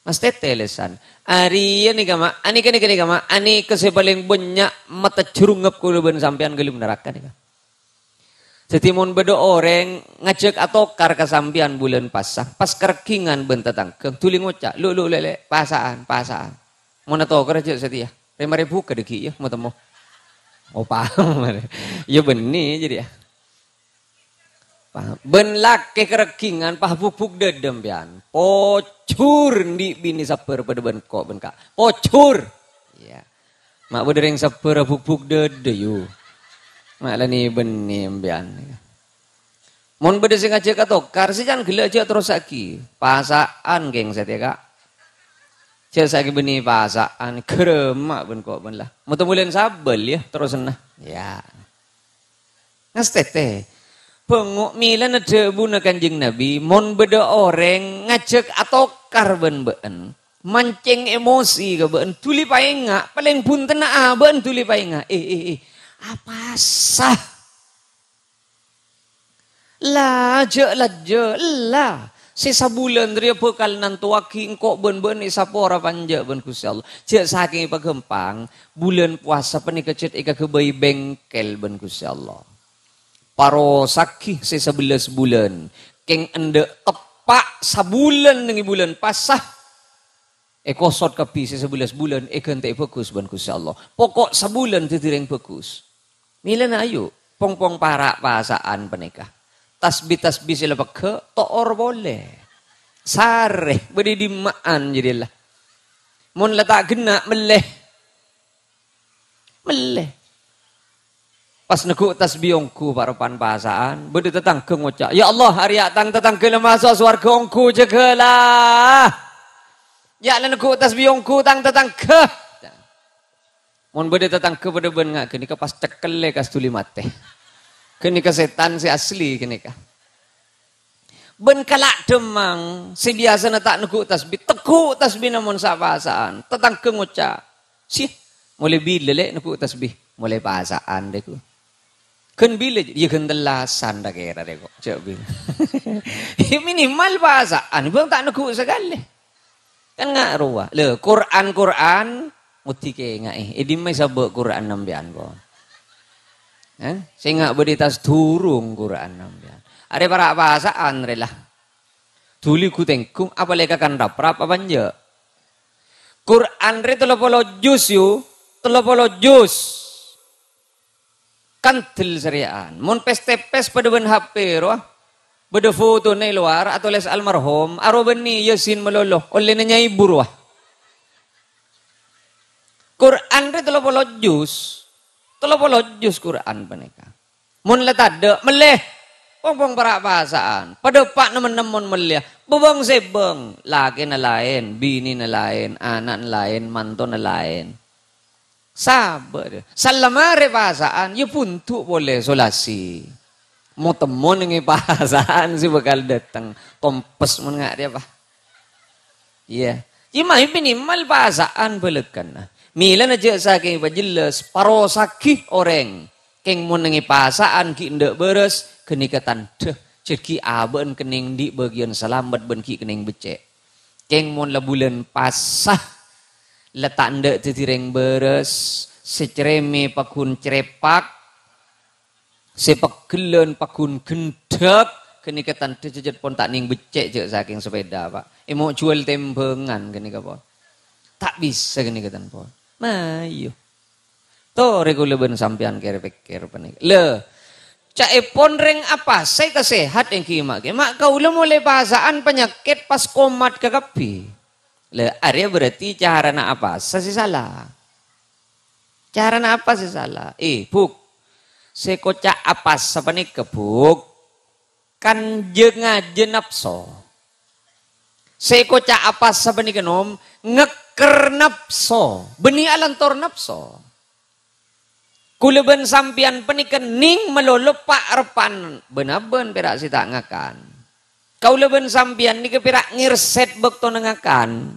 Ngastètè lèsan. Arèya nèka, Ma', anèka, nèka, nèka, Ma', anèka sè palèng bânnya' matajjhurungep kaulâ bân sampèyan ghâlem naraka nèka. Dhâddhi, mon bâdâ orèng ngajhâk atokar ka sampèyan bulân Pasa, pas karègghingan bân tatangghâ, dhuli ngoca', "Lu, lu, lè', lè', pasa'an, pasa'an." Mon atokar jhâ' satèya, rè-marè bhuka dâggi', yâ, mo-temmo. Oh, paham. Yâ, bânnè, jârèya. Paham? Bân lakè karègghingan, pas bhuk-bhuk dâdâ, sampèyan. Pojhur, andi' binè sabbhâr padâ bân ko' bân ka'. Pojhur. Iyâ. Ma' bâdâ rèng sabbhâr abhuk-bhuk dâdâ, yu. Ma' la nè-bânnè, sampèyan. Mon bâdâ sè ngajhâk atokar, sè can ghellâ' jhâ' terrossaghi. Pasa'an, kèng, satèya, Ka'. Jhâ' sakèng bânnè pasa'an, ghârâmma bân ko' bân la. Moto bulân Sabâl, yâ, terrosanna. Yâ. Ngastètè. Bângo' mèlana dhâbuna Kanjeng Nabi, "Mon bâdâ orèng ngajhâk atokar bân bâ'ân, mancèng emosi ka bâ'ân, dhuli paènga', palèng bhuntenna abâ'ân dhuli paènga'." Eh, eh, eh. Apasa? La, jhâ' lajjâ, la. Sè sabulân rèya bhâkal nantowaghi engko' bân bâ'ân èsapora apa enjâ' bân Ghustè Allah. Jhâ' sakèng èpaghâmpang, bulân powasa panèka jhât èkaghâbây bengkel bân Ghustè Allah. Parosaghi sè sabellâs bulân, kèng endâ' teppa' sabulân neng è bulân pasa. Èkosot kabbhi sè sabellâs bulân, èghântè'è bhâghus bân Ghustè Allah. Poko' sabulân dhâddhi rèng bhâghus. Mèlana ayo, pong-pong para' pasa'an panèka. Tasbih-tasbih sè la pegghâ', to'or polè. Sarè, bâdâ è dimma'an jârèya la. Mon la ta' ghenna', mellè. Mellè. Pas neggu' tasbih ongghu paropan pasa'an, bâdâ tatangghâ ngoca', "Ya Allah, arèya' tang tatangghâ la maso' sowarghâ ongghu jâgâ la. Ya' la neggu' tasbih ongghu tang tatangghâ." Mon bâdâ tatangghâ padâ bân nga' ghânèka pas cekkellè kas dhuli matè. Ghânèka sètan sè asli ghânèka. Bân kala' dhâmmang sè biyasana ta' neggu' tasbih, teggu' tasbihna mon sa'-pasa'an. Tatangghâ ngoca', "Sih, molaè bilâ, Lè', neggu' tasbih?" "Molaè pasa'an, Lè', ghu." "Ghân bilâ?" "Iyâ, ghân tellasan, ra-kèra, Lè', kok." Jhâ' bilâ. Minimal pasa'an, bân ta' neggu' sakalè. Kan nga' rowa. Lho, Qur'an-Qur'an, modi kènga'è. È dimma èsabâ' Qur'an sampèyan, pon? Hah? Sè nga' bâdâ è attas durung Qur'an sampèyan. Arè para' pasa'an, rè, la. Dhuli ghu-tènggu, apa lè kakan rap-rap apa enjâ'? Qur'an rè tello polo juz, yu. Tello polo juz. Kandel sarèyan. Mon pès-tèpès padâ bân H P rowa. Bâdâ fotona è lowar, atolès almarhum, arowa bânnè Yasin malolo, ollèna nyaibu rowa. Qur'an rè tello polo juz. Tello polo juz Qur'an panèka. Mon la tadâ', mellè. Pong-pong para' pasa'an. Padâ pa' nem-ennem mon mellèya. Bâbâng-sèbâng. Lakèna laèn, binèna laèn, ana'na laèn, mantona laèn. Sabâ'. Salamma rè pasa'an, yâ buntu' polè solasi. Mo-temmo neng è pasa'an sè bhâkal dâteng. Kompes mon nga' rèya, Pa'. Iyâ. Yâ, ma' minimal pasa'an bâlâkana. Mèlana jhâ' sakèng èpajellâs, parosaghi orèng. Kèng mon neng è pasa'an ghi' endâ' bârâs, ghânèka tandhâ. Jhât ghi' abâ'na kennèng andi' bâgiyân salamet bân ghi' kennèng beccè'. Kèng mon la bulân pasa, la ta' endâ' dhâddhi rèng bârâs, sè crèmè paggun crèpak, sè pegghellân paggun ghendhâk, ghânèka tandhâ jhâjhât pon ta' nèng beccè' jhâ' sakèng sapèda, Pa'. Èmo' juwâl tèmbhângan ghânèka, pon. Ta' bisa ghânèka, tan, pon. Mayu. Torè kaulâ bân sampèyan kèr-pèkkèr panèka. Lè, ca'èpon rèng apasa sè kasèhat èngghi ma' kè? Ma' kaulâ molaè pasa'an panyakèt pas komat kakabbhi. Lah, arèya berarti carana apasa sè sala? Carana apa sè sala? Eh, Buk, sè koca' apasa panèka, Buk, kan jâ-ngajâ napso. Sè koca' apasa panèka, Nom, ngèkker napso, bânnè alantor napso. Kaulâ bân sampèyan panèka nèng malolo pa'-reppa'an bân-abân pèra' sè ta' ngakan. Kaulâ bân sampèyan nèka pèra' ngèrsèt bâktona ngakan.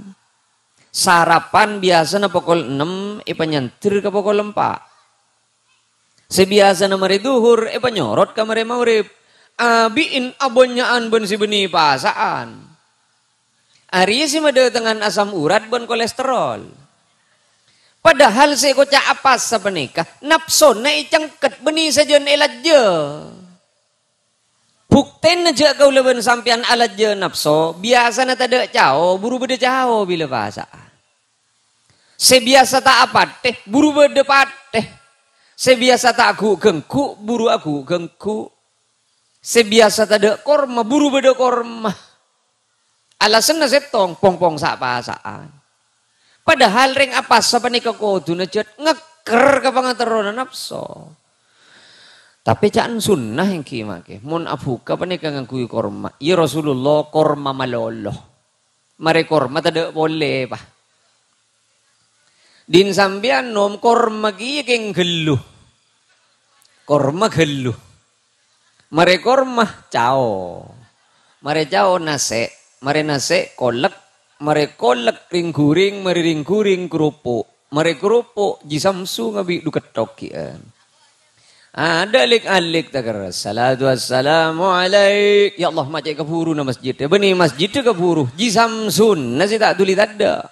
Sarapan biyasana pokol ennem, èpanyandher ka pokol empa'. Sè biyasana marè dhuhur, èpanyorot ka marè maghrib. Abi'in abânnya'an bân sè bânnè pasa'an. Arèya sè madâtengngan asam urat bân kolesterol. Padahal sè koca' apasa panèka, napsona ècengket bânnè sajân èlajjhâ. Buktèna jâ' kaulâ bân sampèyan alajjhâ napso, biyasana tadâ' cao, buru bâdâ cao bilâ pasa'an. Sè biyasa ta' apatè, buru bâdâ patè. Sè biyasa ta' ghu'-ghângghu', buru aghu'-ghângghu'. Sè biyasa tadâ' korma, buru bâdâ korma. Alasanna sèttong, pong-pong sa'-pasa'an. Padahal rèng apasa panèka koduna jhât ngèkker ka pangaterrona napso. Tapè ca'na sunnah èngghi mangkè. Mon abhuka panèka ngangghuy korma. Iyâ Rasulullah korma malolo. Marè korma tadâ' polè, Pa'. Din sampèyan nom korma kèya kèng ghâllu. Korma ghâllu. Marè korma, cao. Marè cao, nasè'. Marè nasè', kolek. Marè kolek, rèng-ghurèng. Marè rèng-ghurèng, keropok. Marè keropok, Ji Samsu ngabi' dhu ketthok kèya. Adâ' lik-alik takerres. Salatu wassalamu alaik. Ya Allah, ma' cè' kabhuruna masjidda. Bânnè masjidda kabhuru. Ji Samsunna sè ta' dhuli tadâ'.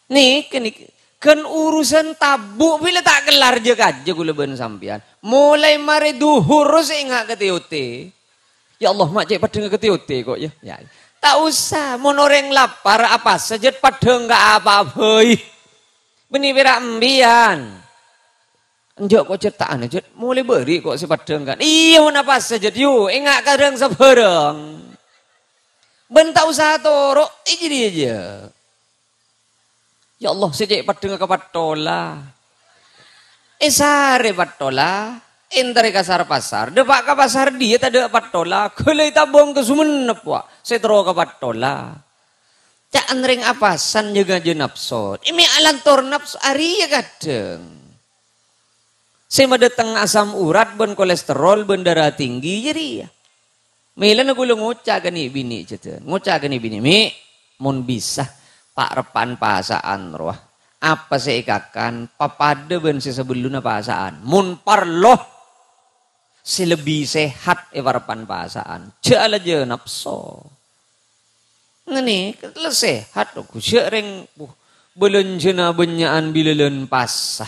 Nèka, nèka. Ghân urusan tabu' bilâ ta' kellar jâ-kajâ kaulâ bân sampèyan. Molaè marè dhuhur sè enga' ka tè-otè. Ya Allah, ma' cè' paddhângnga ka tè-otè kok, ya. Ya. Ta' osa, mon orèng lapar, apasa jhât paddhâng ka apa bhâi. Bânnè pèra' empèyan. Enjâ' kok, jhât, ta' ana, jhât. Molaè bâri' kok sè paddhâng kan. Iyâ, mon apasa jhât, yu, enga' ka rèng sabhârâng. Bân ta' osa toro', è jârèya jâ. Ya Allah, sè cè' paddhângnga ka pattola. Èsarè pattola, èntarè ka sar-pasar. Dâpa' ka pasar dhiyâ tadâ' pattola, ghâlâi tabâng ka Songennep, wa', sè terro ka pattola. Ca'na rèng apasan jâ-ngajâ napso. È mè' alantor napso arèya kadhâng. Sè madâteng asam urat bân kolesterol bân darah tinggi jârèya. Mèlana kaulâ ngoca' ka nè'-binè' jhâdhân. Ngoca' ka nè'-binè', "Mè', mon bisa, pa'-reppa'an pasa'an rowa. Apa sè èkakan, papadâ bân sè sabellunna pasa'an. Mon parlo, sè lebbi sehat è pa'-reppa'an pasa'an. Jhâ' alajâ napso." Ngènè, la sehat, Gus. Jhâ' rèng, buh, bâlânjhâna bânnya'an bilâ bulân pasa.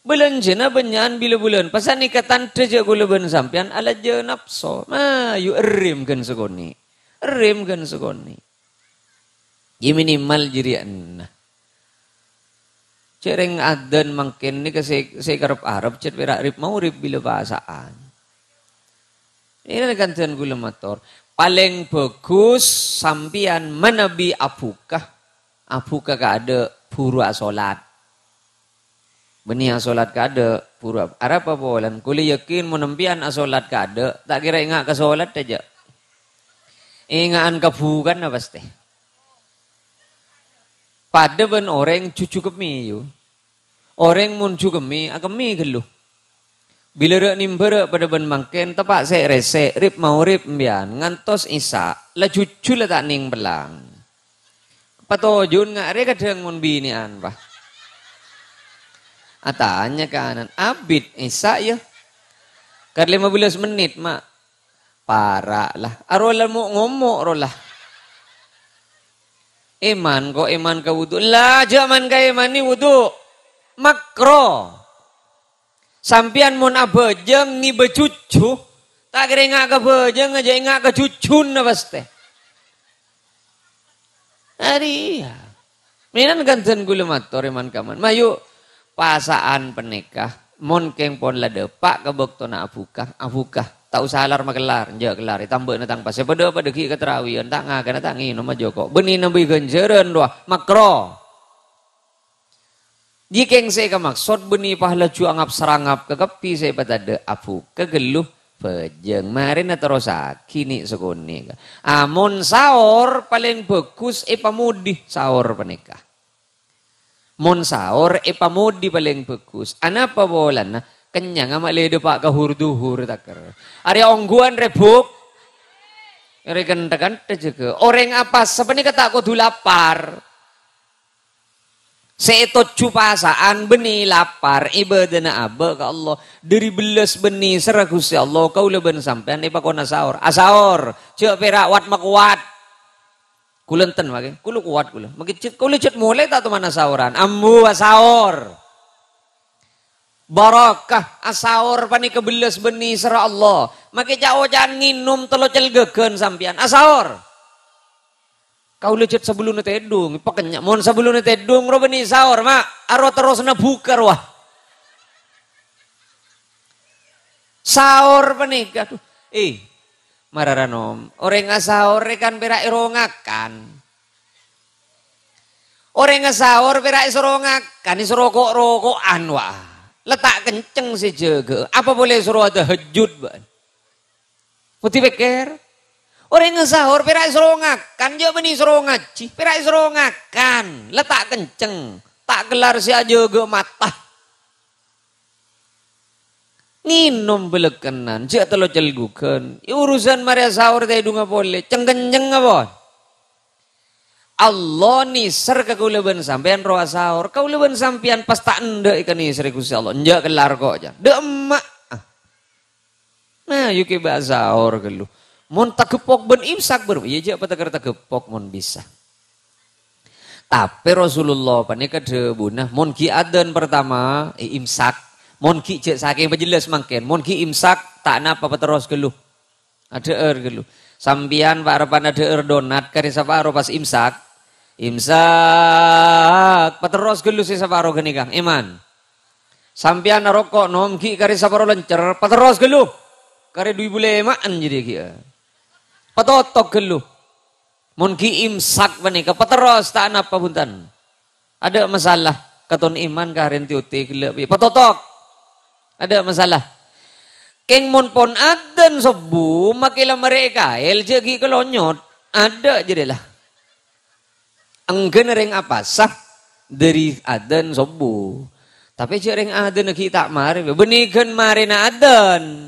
Bâlânjhâna bânnya'an bilâ bulân pasa nèka tandhâ jhâ' kaulâ bân sampèyan alajâ napso. Mayu, èrèm ghân sakonè'. Èrèm ghân sakonè'. Ya minimal jârèya enna. Jhâ' rèng adzan mangkèn nèka sè, sè karep-arep jhât pèra' rèp-magrèp bilâ pasa'an. Ina kan dhân kaulâ mator. Palèng bhâghus sampèyan manabi abhuka. Abhuka kaadâ' buru asolat. Bânnè asolat kaadâ', buru ab-, arapa polana? Kaulâ yakin mon empèyan asolat kaadâ', ta' kèra enga' ka solat jhâ'. Enga'an ka bhukana pastè. Padâ bân orèng juju kemmè, yu. Orèng mon ju kemmè, akemmè ghâllu. Bilâ rè'-nèmbârâ' padâ bân mangkèn, teppa' sè'-rèsè', rèp-magrèp empèyan, ngantos isya', la juju la ta' nèng pèlang. Patojhuna nga' arè kadhâng mon binè'an, Pa'. Atanya kanan, "Abit isya', ya?" "Kar lèma bellâs mennit, Ma'." "Para', la. Aro la mo'-ngomo', ro, la." "Èman, ko' èman ka wudu'." "La, jhâ' man ka èman nè wudu'. Makro." Sampèyan mon abhâjâng ngibâ juju, ta' kèra enga' ka bhâjângnga, jhâ' enga' ka jujuna pastè. Arèya. Mènan kan dhân kaulâ mator èman-kaman. Mayu, pasa'an panèka, mon kèng pon la dâpa' ka bâktona abhuka, abhuka. Ta' osa lar makellar, enjâ' kellar, ètambâ'âna tang pas. Sè padâ-padâ ghi' katarawiyan, ta' ngakanna, ta' ngènoma jhâko'. Bânnè nambâi ghânjhârân rowa, makro. Jhâ' kèng sè èkamaksod bânnè pas laju angap-sarangap ka kabbhi sè èpatadâ', abhuka ghâllu bhâjâng. Marèna terrossaghi nè' sakonè'. Amon saor palèng bhâghus èpamodi saor panèka. Mon saor èpamodi palèng bhâghus. Anapa polana? Kennyang ama' lè dâpa' ka hur-duhur takèr. Arèya ongghuwân rèbuk. Rè kentha-kentha jâgâ. Orèng apasa panèka ta' kodhu lapar. Sè ètojjhu pasa'an bânnè lapar, ibâdâna abâ' ka Allah. Dâri bellas bânnè sèrra Ghustè Allah, kaulâ bân sampèyan èpakona saor. Asaor, jhâ' pèra' wat-makowat. Kulâ enten, makè. Kulâ kowat kulâ. Makè jhât, kulâ jhât molè ta' toman asaoran. Ambu asaor. Barakah asaor panèka bellas bânnè sèrra Allah. Makè ca'-oca'an ngènom tello celgâghân sampèyan. Asaor. Kaulâ jhât sabellunna tèdung, pakennya'. Mon sabellunna tèdung, rowa bânnè saor, ma'. Aro terrosna bhuka, rowa. Saor panèka, aduh. Eh, mara ra nom. Orèng asaor rè kan pèra' èro ngakan. Orèng asaor pèra' èsoro ngakan, èsoro ko'-roko'an, wa. La ta' kenceng sè jâgâ. Apa polè èsoro atahajjud, bân? Kodhu pèkkèr. Orèng asaor pèra' èsoro ngakan, jhâ' bânnè èsoro ngajhi, pèra' èsoro ngakan. La ta' kenceng. Ta' kellar sè ajâgâ mata. Ngènom bâlâkkenan, jhâ' tello celgugân. Urusan marè asaor tèdungnga polè, ceng-kencengnga, pon. Allah nèser ka kaulâ bân sampèyan rowa saor. Kaulâ bân sampèyan pas ta' endâ' èkanèserè Ghustè Allah. Enjâ' kellar ko', jhâ'. Dâ' emma'. Nah, yâ kèbâ saor ghâllu. Mon tageppok bân imsak bâr-, yâ jhâ' patekèr tageppok mon bisa. Tapè Rasulullah panèka dhâbuna, mon ghi' adzan partama, eh, imsak. Mon ghi' jhâ' sakèng pajellas mangkèn, mon ghi' imsak, ta' napa paterros ghâllu. Adhâ'âr ghâllu. Sampèyan pa-, arebbhâ adhâ'âr donat karè saparo pas imsak. Imsak, paterros ghâllu sè saparo ghânèka, èman. Sampèyan aroko' nom ghi' karè saparo lèncèr, paterros ghâllu. Karè dhu èbu lèma'an jârèya ghi'. Patotok ghâllu. Mon ghi' imsak panèka, paterros ta' napa bhunten. Adâ' masalah, katon èman ka arèn tè-otè ghellâ' bi' patotok. Adâ' masalah. Kèng mon pon adzan sobbhu, makè la marè èkaèl, jhâ' ghi' kalonyot. Adâ' jârèya la. Èngghâna rèng apasa dâri adzan sobbhu. Tapè jhâ' rèng adzan ghi' ta' marè, bânnè ghân marèna adzan.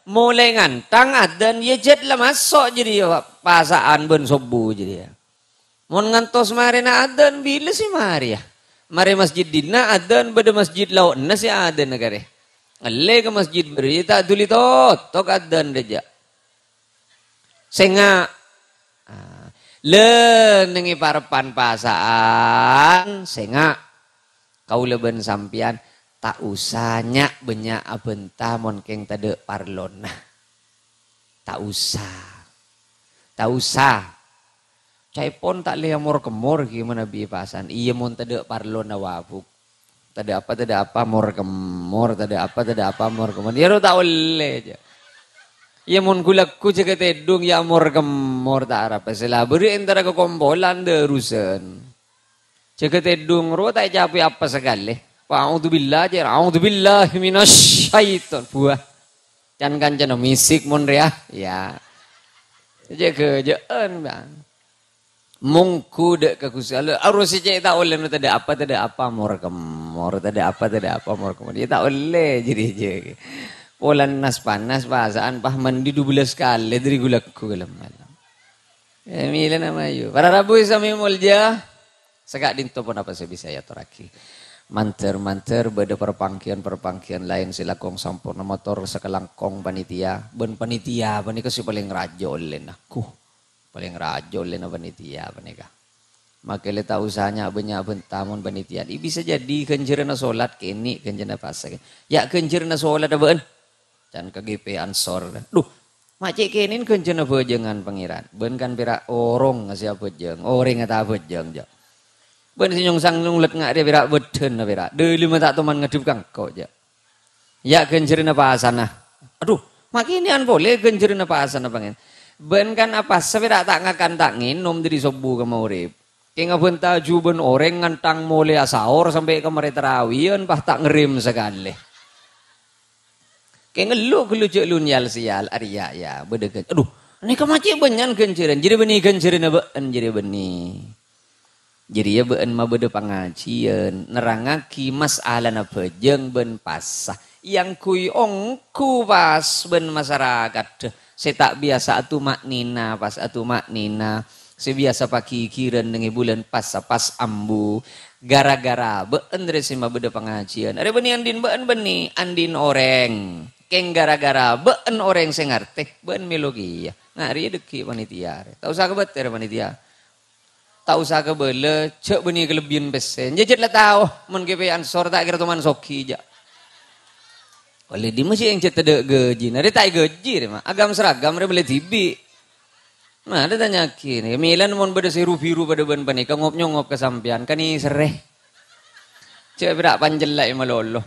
Molaè ngantang adzan, yâ jhât la maso' jârèya pasa'an bân sobbhu jârèya. Mon ngantos marèna adzan, bilâ sè marè, yâ? Marè masjid dinna' adzan, bâdâ masjid lao'na sè adzan karè. Ngallè ka masjid bâriyâ, ta' dhuli totok adzan rèya. Sènga'. Ah, lè nèng è parebbhân pasa'an, sènga'. Kaulâ bân sampèyan ta' osa nya'-bânnya' abhânta mon kèng tadâ' parlona. Ta' osa. Ta' osa. Ca'èpon ta' lè amor-kemmor ghi manabi pasa'an. Iyâ, mon tadâ' parlona wabuk. Tadâ' apa, tadâ' apa, mor-kemmor. Tadâ' apa, tadâ' apa, mor-kemmor. Iyâ, ro ta' ollè, jhâ'. Iyâ, mon ghu-lagghu jâgâ tèdung, yâ amor-kemmor, ta' arapa sè la. Bâri' entara ka kompolan, dârusân. Jâgâ tèdung, ro ta' ècapè apa sakalè. A'udzubillah, jhâ'. A'udzubillahi minasyaiton. Buwâ. Can-kancana misik mon rèya, ya. Jâgâ, jâ'ân, Bang. Mongghu dâ' ka Ghustè Allah, arus sè cè' ta' ollè, tadâ' apa, tadâ' apa, mor-kemmor, tadâ' apa, tadâ' apa, mor-kemmor. Yâ ta' ollè, jârèya, jârèya. Polana nas-panas, pasa'an, pas mandi dubellâs kalè, dâri ghu-lagghu kalem-malem. Eh, mèlana mayu. Para rabu sami molja, saka'dinto ponapa sè bisa èatorraghi. Mandhâr-mandhâr bâdâ parpangghiyân-parpangghiyân laèn sè langkong samporna mator sakalangkong panitia. Bân panitia panèka sè palèng rajâ ollèna. Ghu, palèng rajâ ollèna panitia panèka. Makè lè ta' osa nya'-bânnya' bhânta mon panitia. Bisa jadi ghânjhârânna solat kènè', ghânjhârânna pasa kènè'. Yâ ghânjhârânna solat abâ'ân. Can ka G P Ansor. Duh, ma' cè' kènè'en ghânjhârânna bhâjângan Pangèran. Bân kan pèra' orèng sè abhâjâng, orèngnga ta' abhâjâng, jhâ'. Bân sè nyongsang nyonglet nga' rèya pèra' bâddhânna pèra'. Dâlem ta' toman ngaddhep ka engko', jhâ'. Yâ ghânjhârânna pasana. Aduh, Makènèyan polè ghânjhârânna pasana pangèn. Bâ'en kan apasa pèra' ta' ngakan ta' ngènom dhâri sobbhu ka maghrib. Kèng abhânta jhubân orèng ngantang molè asaor sampè' ka marè tarawiyân, pas ta' ngerrèm sakalè. Kèng ellu ghâllu jhâ' lun yal-sèyal, arèya, ya, bâdâ ghân-, adhu, nèka ma' cè' bânnya'an ghânjhârân. Jârèya bânnè ghânjhârânna bâ'en, jârèya bânnè. Jârèya bâ'en mabâdâ pangajhiyân, nerrangngaghi mas'alana bhâjâng bân pasa. Èangghuy ongghu pas bân masarakatta sè ta' biyasa atuma'nina, pas atuma'nina. Sè biyasa paghighirân neng è bulân pasa pas ambu. Gara-gara bâ'en rè sè mabâdâ pangajhiyân. Arè bânnè andi'na bâ'en bânnè, andi'na orèng. Kèng gara-gara bâ'en orèng sè ngartè, bâ'en mèlo kèya. Nah, rèya dhâggi' panitia rè. Ta' osa kabâtèr panitia. Ta' osa kabâlâ, jhâ' bânnè kalebbiyân pèssè. Jhâjhât la tao, mon G P Ansor ta' kèra toman soghi, jhâ'. Ollè dimma sè ènjhât tadâ' ghâjina, rè ta' èghâji, rè, ma'. Agam-seragam, rè, mellè dhibi'. Ma', tanya'aghi, nè. Mèlana mon bâdâ sè ru-biru padâ bân panèka, ngop-nyongop ka sampèyan, kan èsèrrè. Jhâ' pèra' pancella'è malolo.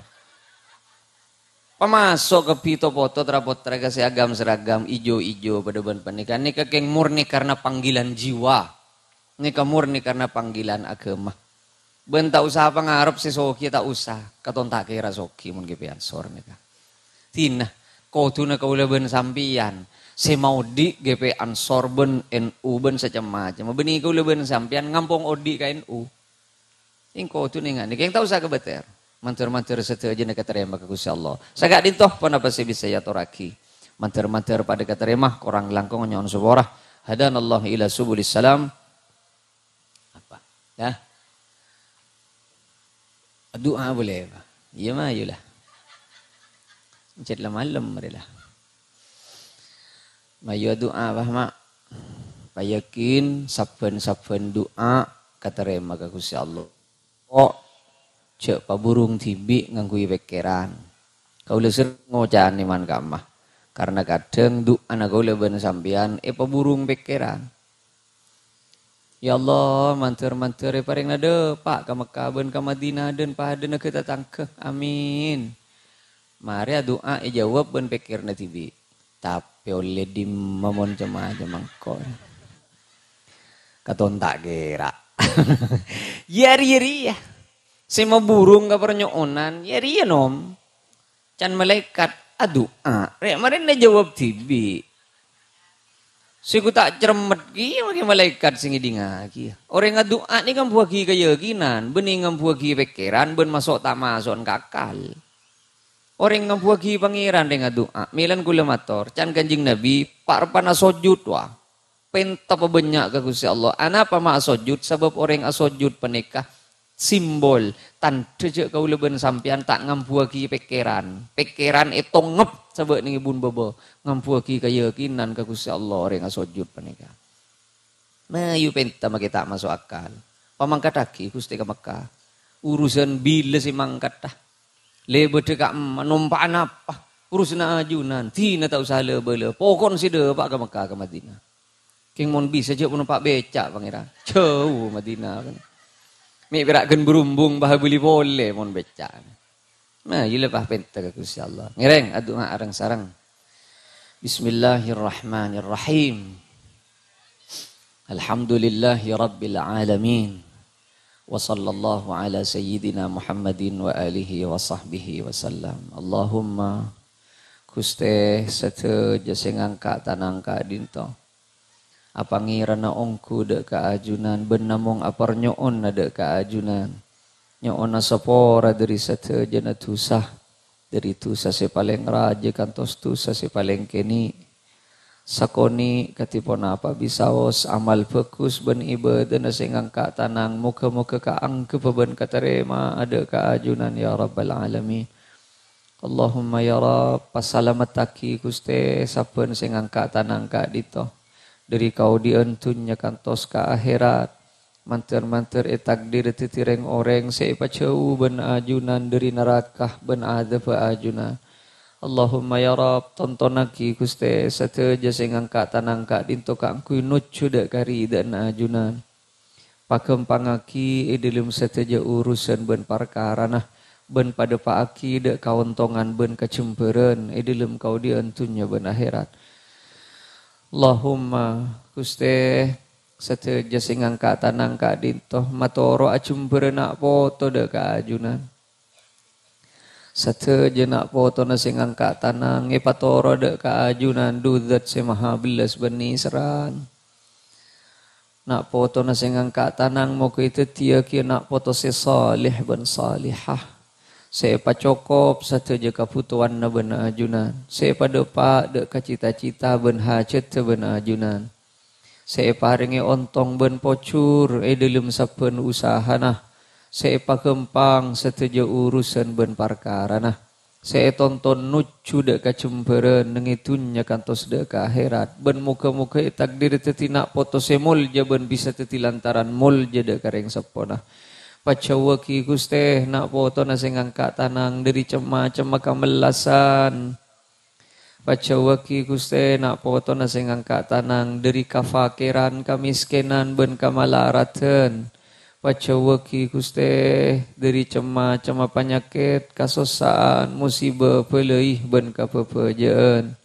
Pamaso' kabbhi to-poto tra-pottra ka sè agam-seragam, ijo-ijo padâ bân panèka. Nèka kèng murni karena panggilan jiwa. Nèka murni karena panggilan agama. Bân ta' osa pangarep sè soghi, ta' osa. Katon ta' kèra soghi mon G P Ansor nèka. Dina, kodhuna kaulâ bân sampèyan sè maodi' G P Ansor bân N U bân sacem-macem. Bânnè kaulâ bân sampèyan ngampong odi' ka N U. Èngko' kodhu nènga'è, kèng ta' osa kabâtèr. Mandhâr-mandhâr sadhâjâna katarèma ka Ghustè Allah. Saka'dinto ponapa sè bisa èatorraghi. Mandhâr-mandhâr padâ katarèma, korang langkong nyo'on sapora. Hadanallahu ila subulis salam. Apa? Ya. Du'a boleh, Pak? Iyâ, mayu la. Cèt la malem, marè la. Mayu adu'a, Pak, Ma'. Payakin sabbhân-sabbhân du'a katarèma ka Ghustè Allah. Kok jhâ' paburung dhibi' ngangghuy pèkkèran. Kaulâ serrèng ngocanè man-kamma, karna kadhâng du'ana kaulâ bân sampèyan èpaburung pèkkèran. Ya Allah, mandhâr-mandhâr èparèngana dâpa' ka Mekkah bân ka Madinah dân-padâna ghâ-tatangghâ. Amin. Marè adu'a èjâwâb bân pèkkèranna dhibi'. Tapè ollè dimma mon cem-macem engko'? Katon ta' kèra. Yâ rèya-rèya. Sè maburung ka parnyo'onan, yâ rèya, nom. Can malaèkat adu'a, rè', marèna jâwâb dhibi'. Sè ghu ta' cerremmet kèya makè malaèkat sè ngèdingngaghi. Orèng adu'a nèka ngambuwâghi kayakinan, bânnè ngambuwâghi pèkkèran, bân maso' ta' maso'an ka akal. Orèng ngambuwâghi Pangèran rèng adu'a. Mèlana kaulâ mator, can Kanjeng Nabi, pa'-reppa'na sojud, wa. Pènta pabânnya' ka Ghustè Allah. Anapa ma' asojud? Sabâb orèng asojud panèka simbol tandhâ jhâ' kaulâ bân sampèyan ta' ngambuwâghi pèkkèran. Pèkkèran ètongngep sabâ' nèng èbun bâbâ. Ngambuwâghi kayakinan ka Ghustè Allah orèng asojud panèka. Mayu pènta makè ta' maso' akal. Pamangkaddhâghi Ghustè ka Mekkah. Urusan bilâ sè mangkaddhâ. Lè bâdâ ka'emma, nompa'a napa? Urusanna ajunan. Dina ta' osa la-bâlâ. Pokon sè dâpa' ka Mekkah ka Madinah. Kèng mon bisa jhâ' ponompa' bèca', Pangèran. Jhâu Madinah, kan. Mè' pèra' ghân barumbung, bâ' abâli polè mon bèca'. Nah, iyâ la pas pènta ka Ghustè Allah. Ngèrèng, adu'a areng-sareng. Bismillahirrahmanirrahim. Alhamdulillahi rabbil alamin. Wa sallallahu ala sayyidina Muhammadin wa alihi wa sahbihi wa sallam. Allahumma, Ghustè, sadhâjâ sè ngangka' tanang ka'dinto. Apangèrana ongghu dâ' ka ajunan, bân namong aparnyo'ona dâ' ka ajunan. Nyo'ona sapora dâri sadhâjâna dhusa, dâri dhusa sè palèng rajâ kantos dhusa sè palèng kènè'. Sakonè' kadhi ponapa bisaos amal bhâghus bân ibâdâna sè ngangka' tanang, moghâ-moghâ kaangghebbhâ bân katarèma'a dâ' ka ajunan, ya Rabbal Alamin. Allahumma ya Rabb, pasalamettaghi, Ghustè, sabbhân sè ngangka' tanang ka'dinto, dâri kaodi'ân dhunnya kantos ka aherat. Mandhâr-mandhâr ètakdir dhâddhi rèng-orèng sè èpajhâu bân ajunan dâri naraka bân adhâbbhâ ajunan. Allahumma ya Rabb, tontonnaghi, Ghustè, sadhâjâ sè ngangka' tanang ka'dinto kaangghuy nojjhu dâ' ka ridhâna ajunan. Paghâmpangngaghi è dhâlem sadhâjâ urusan bân parkarana. bân padâpa'aghi dâ' kaontongan bân kajembhârân è dhâlem kaodi'ân dhunnya bân akhèrat. Allahumma, Ghustè, sadhâjâ sè ngangka' tanang ka'dinto matoro' ajembhârâ na' poto dâ' ka ajunan. Sadhâjâ na' potona sè ngangka' tanang èpatoro' dâ' ka ajunan dhu Dzat sè maha bellas bân nèserran. Na' potona sè ngangka' tanang moghâ èdhâddhiyâghi na' poto sè saleh bân salehah, sè èpacokop sadhâjâ kabhutowanna bân ajunan, sè èpadâpa' dâ' ka cita-cita bân hajhâddhâ bân ajunan, sè èparèngè ontong bân pojhur è dhâlem sabbhân usahana, sè èpaghâmpang sadhâjâ urusan bân parkarana, sè ètonton nojjhu dâ' kajembhârân neng è dhunnya kantos dâ' ka akhèrat, bân moghâ-moghâ ètakdir dhâddhi na' poto sè molja bân bisa dhâddhi lantaran molja dâ' ka rèng seppona. Pajhâuwâghi, Ghustè, na' potona sè ngangka' tanang dhâri cem-macemma kamellasan. Pajhâuwâghi, Ghustè, na' potona sè ngangka' tanang dhâri kafakèran, kamèskènan, bân kamalaradhân. Pajhâuwâghi, Ghustè, dhâri cem-macemma panyakèt, kasossa'an, mosiba, bâlâi, bân kabâbâjâ'ân.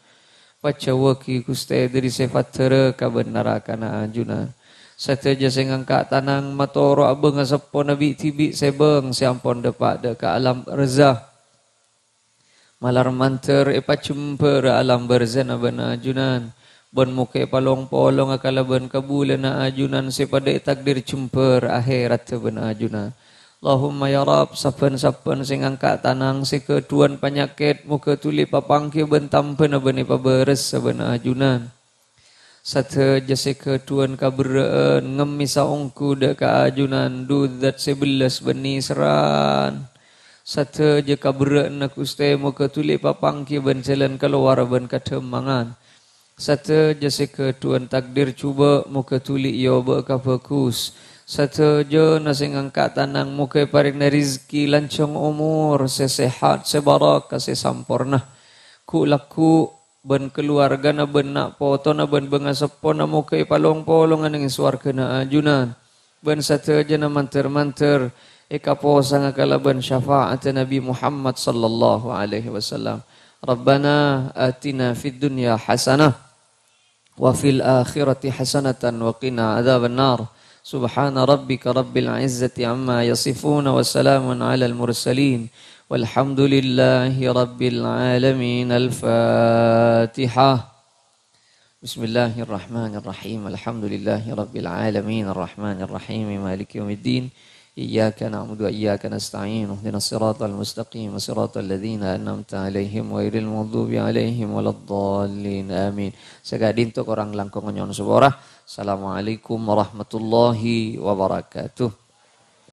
Pajhâuwâghi, Ghustè, dhâri sè faddhârâ ka bân narakana ajunan. Sadhâjâ sè ngangka' tanang matoro' abângnga seppona bi'-dhibi' sè bâng sè ampon dâpa' dâ' ka alam barzah. Malar mandhâr èpajembhâr alam barzana bân ajunan, bân moghâ èpalong-polonga kalabân kabulâna ajunan sè padâ ètakdir jembhâr akhèratta bân ajunan. Allahumma ya Rabb, sabbhân-sabbhân sè ngangka' tanang sè ghâdhuwân panyakèt, moghâ dhuli papangghi bân tambhâna bân èpabârâsa bân ajunan. Sadhâjâ sè ghâdhuwân kaberrâ'ân ngemmè saongghu dâ' ka ajunan dhu Dzat sè bellas bân nèserran. Sadhâjâ kaberrâ'ânna, Ghustè, moghâ dhuli papangghi bân jhâlân kalowar bân kadhâmmangan. Sadhâjâ sè ghâdhuwân takdir jhubâ' moghâ dhuli èobâ'â ka bhâghus. Sadhâjâna sè ngangka' tanang moghâ èparèngana rejhekkè lanjhâng omor sè sehat, sè barokah, sè samporna. Ghu'-lagghu' bân kaluwargana bân na' potona bân bângaseppona moghâ èpalong-polonga neng sowarghâna ajunan. Bân sadhâjâna mandhâr-mandhâr èkaposanga kalabân syafa'atta Nabi Muhammad sallallahu alaihi wasallam. Rabbana atina fid dunya hasanah wa fil akhirati hasanatan wa qina adzabannar. Subhana rabbika rabbil izzati amma yasifun wa salamun alal mursalin. Walhamdulillahi rabbil alamin. Al-Fatihah. Bismillahirrahmanirrahim. Alhamdulillahi rabbil alamin. Arrahmanirrahim. Maliki yaumiddin. Iyyaka na'budu wa iyyaka nasta'in. Ihdinas siratal mustaqim. Siratal ladzina an'amta 'alaihim ghairil maghdubi 'alaihim waladdallin. Amin. Saka'dinto korang langkong nyo'on sapora. Assalamualaikum warahmatullahi wabarakatuh.